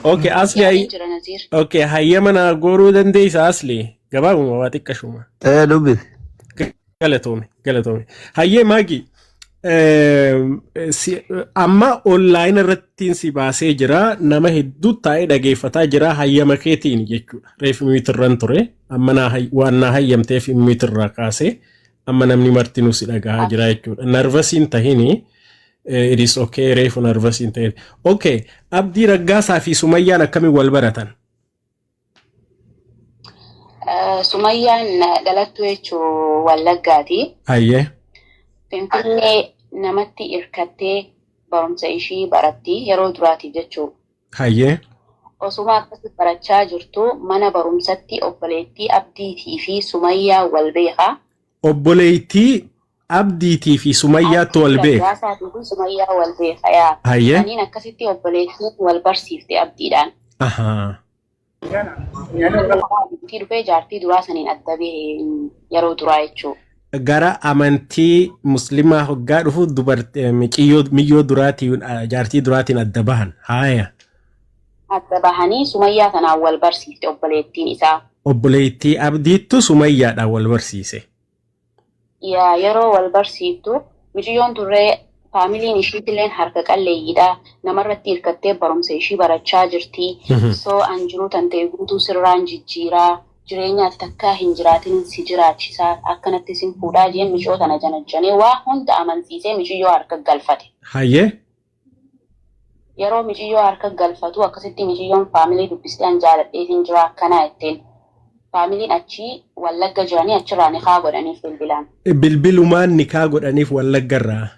Okay asli Yaa hay nin jira Naziir. okay hayyama naa gooruu dandeessa asli. Gabaabuma waa xiqqashuma. Ee dubbisi. Galatoomi galatoomi. Hayyee maagi. Amma online irrattiin si baasee jira nama hedduu taa'ee dhageeffataa jira hayyama keetiin jechuudha. Reefu miitirran ture amma waan naa hayyamteef miitirraa kaasee amma namni martinuu si dhagahaa jira jechuudha. Nervousiin tahini it is okay reefu nervousiin tahin. Okay Abdii Raggaasaa fi Sumayyaan akkamiin wal baratan? Sumayyaan dhalattuu jechuun Wallaggaati. Hayyee. Finfinnee namatti hirkattee barumsa ishii baratti yeroo duraatiif jechuudha. Hayyee. Osuma akkasi barachaa jirtu mana barumsatti obboleettii Abdiitii fi Sumayyaa wal beeka. Obboleettii Abdiitii fi Sumayyaatti Abdii wal beeka. Raggaasaatii fi Sumayyaa wal beeka yaa. Hayyee. Saniin akkasitti obboleettiin wal barsiifte Abdiidhaan. Ahaa. Amantii dhufee jaartii duraa saniin adda bahe yeroo duraa jechuudha. Gara amantii muslimaa hoggaa dhufu dubartii miiciyyoo miyyoo duraatiin jaartii duraatiin adda bahan. Haaya. Adda bahanii Sumayyaa tanaan wal barsiifte obboleettiin isaa. Obboleettii Abdiittu Sumayyaadhaan wal barsiise. Yaa yeroo wal barsiiftu miciyyoon turree familyn ishiitilleen harka qalleeyyiidha. Namarratti hirkattee barumsa ishii barachaa jirti. So an jiruu tan ta'e guutuu sirraan jijjiiraa. Jireenya ati takkaa hin jiraatin si jiraachisaa. Akkanatti sin fuudhaa jeen miciyoo tana janajjanee waa hunda amansiisee miciyyoo harka galfate. Hayyee. Yeroo miciyyoo harka galfatu akkasitti miciyyoon family dubbistee an jaaladheetiin jira akkanaa jetteen. Familyn achii Wallagga jiranii achirraa nikaa godhaniif bilbilaan. Bilbilumaan nikaa godhaniif Wallaggarraa.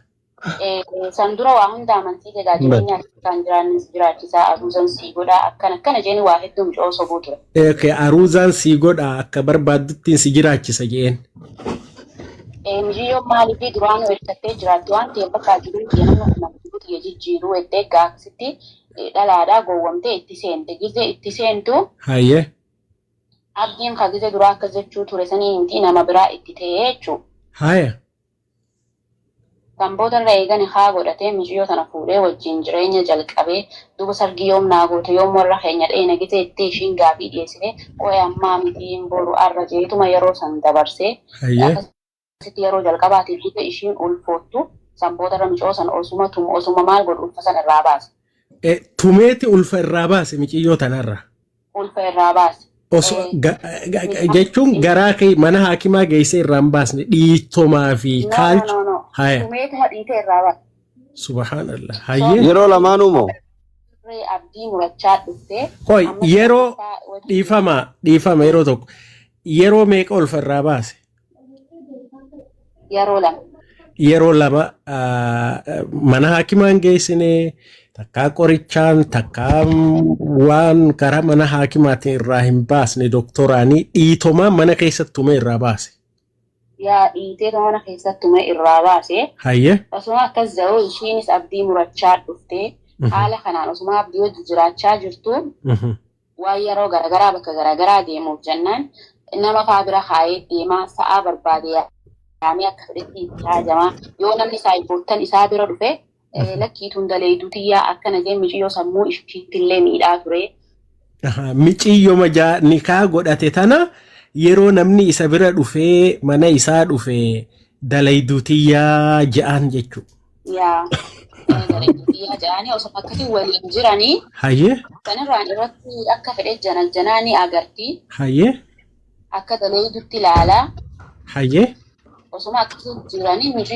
San dura waa hunda amansiise egaa jireenya ati takkaa hin jiraanne si jiraachisaa aruuzan sii godhaa akkana akkana jeeni waa hedduu miciyoo sobuu ture. Okay, aruuzaan sii godha akka barbaadduttiin si jiraachisa jeen. Miciyyoon maaliif duraanuu hirkattee jiraatti waan ta'eef bakka jiruu tiyya namni kun nama jiruu tiyya jijjiiruu jettee egaa akkasitti dhalaadhaa gowwomtee itti seente. Gizee itti seentu Hayyee. Abdiin ka gizee duraa akkas jechuu ture sanii miti nama biraa itti ta'ee jechuu. Haya. Kan booda irra eegani haa godhatee miciyyoo tana fuudhee wajjiin jireenya jalqabee duuba sargii yoom naa goote yoom warra keenya dheeyna gizee itti ishiin gaafii dhiyeessite qoy ammaa miti boru arra jeetuma yeroo san dabarsee Hayyee. akkasitti yeroo jalqabaatiif gizee ishiin ulfoottu san booda irra miciyoo san osuma tumu osuma maal godhu ulfa san irraa baase. Tumeeti ulfa irraa baase miciyyoo tanarra. Ulfa irraa baase. Osoo jechuun garaa kee mana haakimaa geessee irraa hin baasne dhiittomaa fi No, no, kaalchu. no, no. Haya. Tumeetuma dhiitee irraa baase. Subhaanallah. So Hayyee. Yeroo lamaanuu moo? Turree abdii murachaa dhuftee Qoy amma yeroo sadaffaa wajjin dhiifama dhiifama yeroo tokko yeroo meeqa ulfa irraa baase? Yeroo 2. Yeroo 2 mana haakimaan geessine takkaa qorichaan takkaa waan karaa mana haakimaatiin irraa hin baasne doktoraanii dhiitomaa mana keessatti tumee irraa baase. Yaa dhiitee mana keessatti tumee irraa baase. Hayyee. Osuma akkas jiru ishiinis abdii murachaa dhuftee haala kanaan osuma abdii wajji jiraachaa jirtu waan yeroo garagaraa bakka garagaraa deemuuf jennaan nama faa bira kaayee deemaa sa'aa barbaade yaamee akka fedhetti itti haajamaa yoo namni saayibboottan isaa bira dhufe lakkii tun daleeyduu tiyyaa akkana jee miciyyoo sammuu ishiittillee miidhaa ture. Miciyyoma nikaa godhate tana yeroo namni isa bira dhufee mana isaa dhufe Dalaydutiyyaa ja'aan jechuudha. Yaa dalaydutiyyaa ja'anii osoo akkasii waliin jiranii Hayyee. Sanirraan irratti akka fedhe janajjanaa ni agarti. Hayyee. Akka dalaydutti ilaalaa. Hayyee. Osuma akkasii jiranii.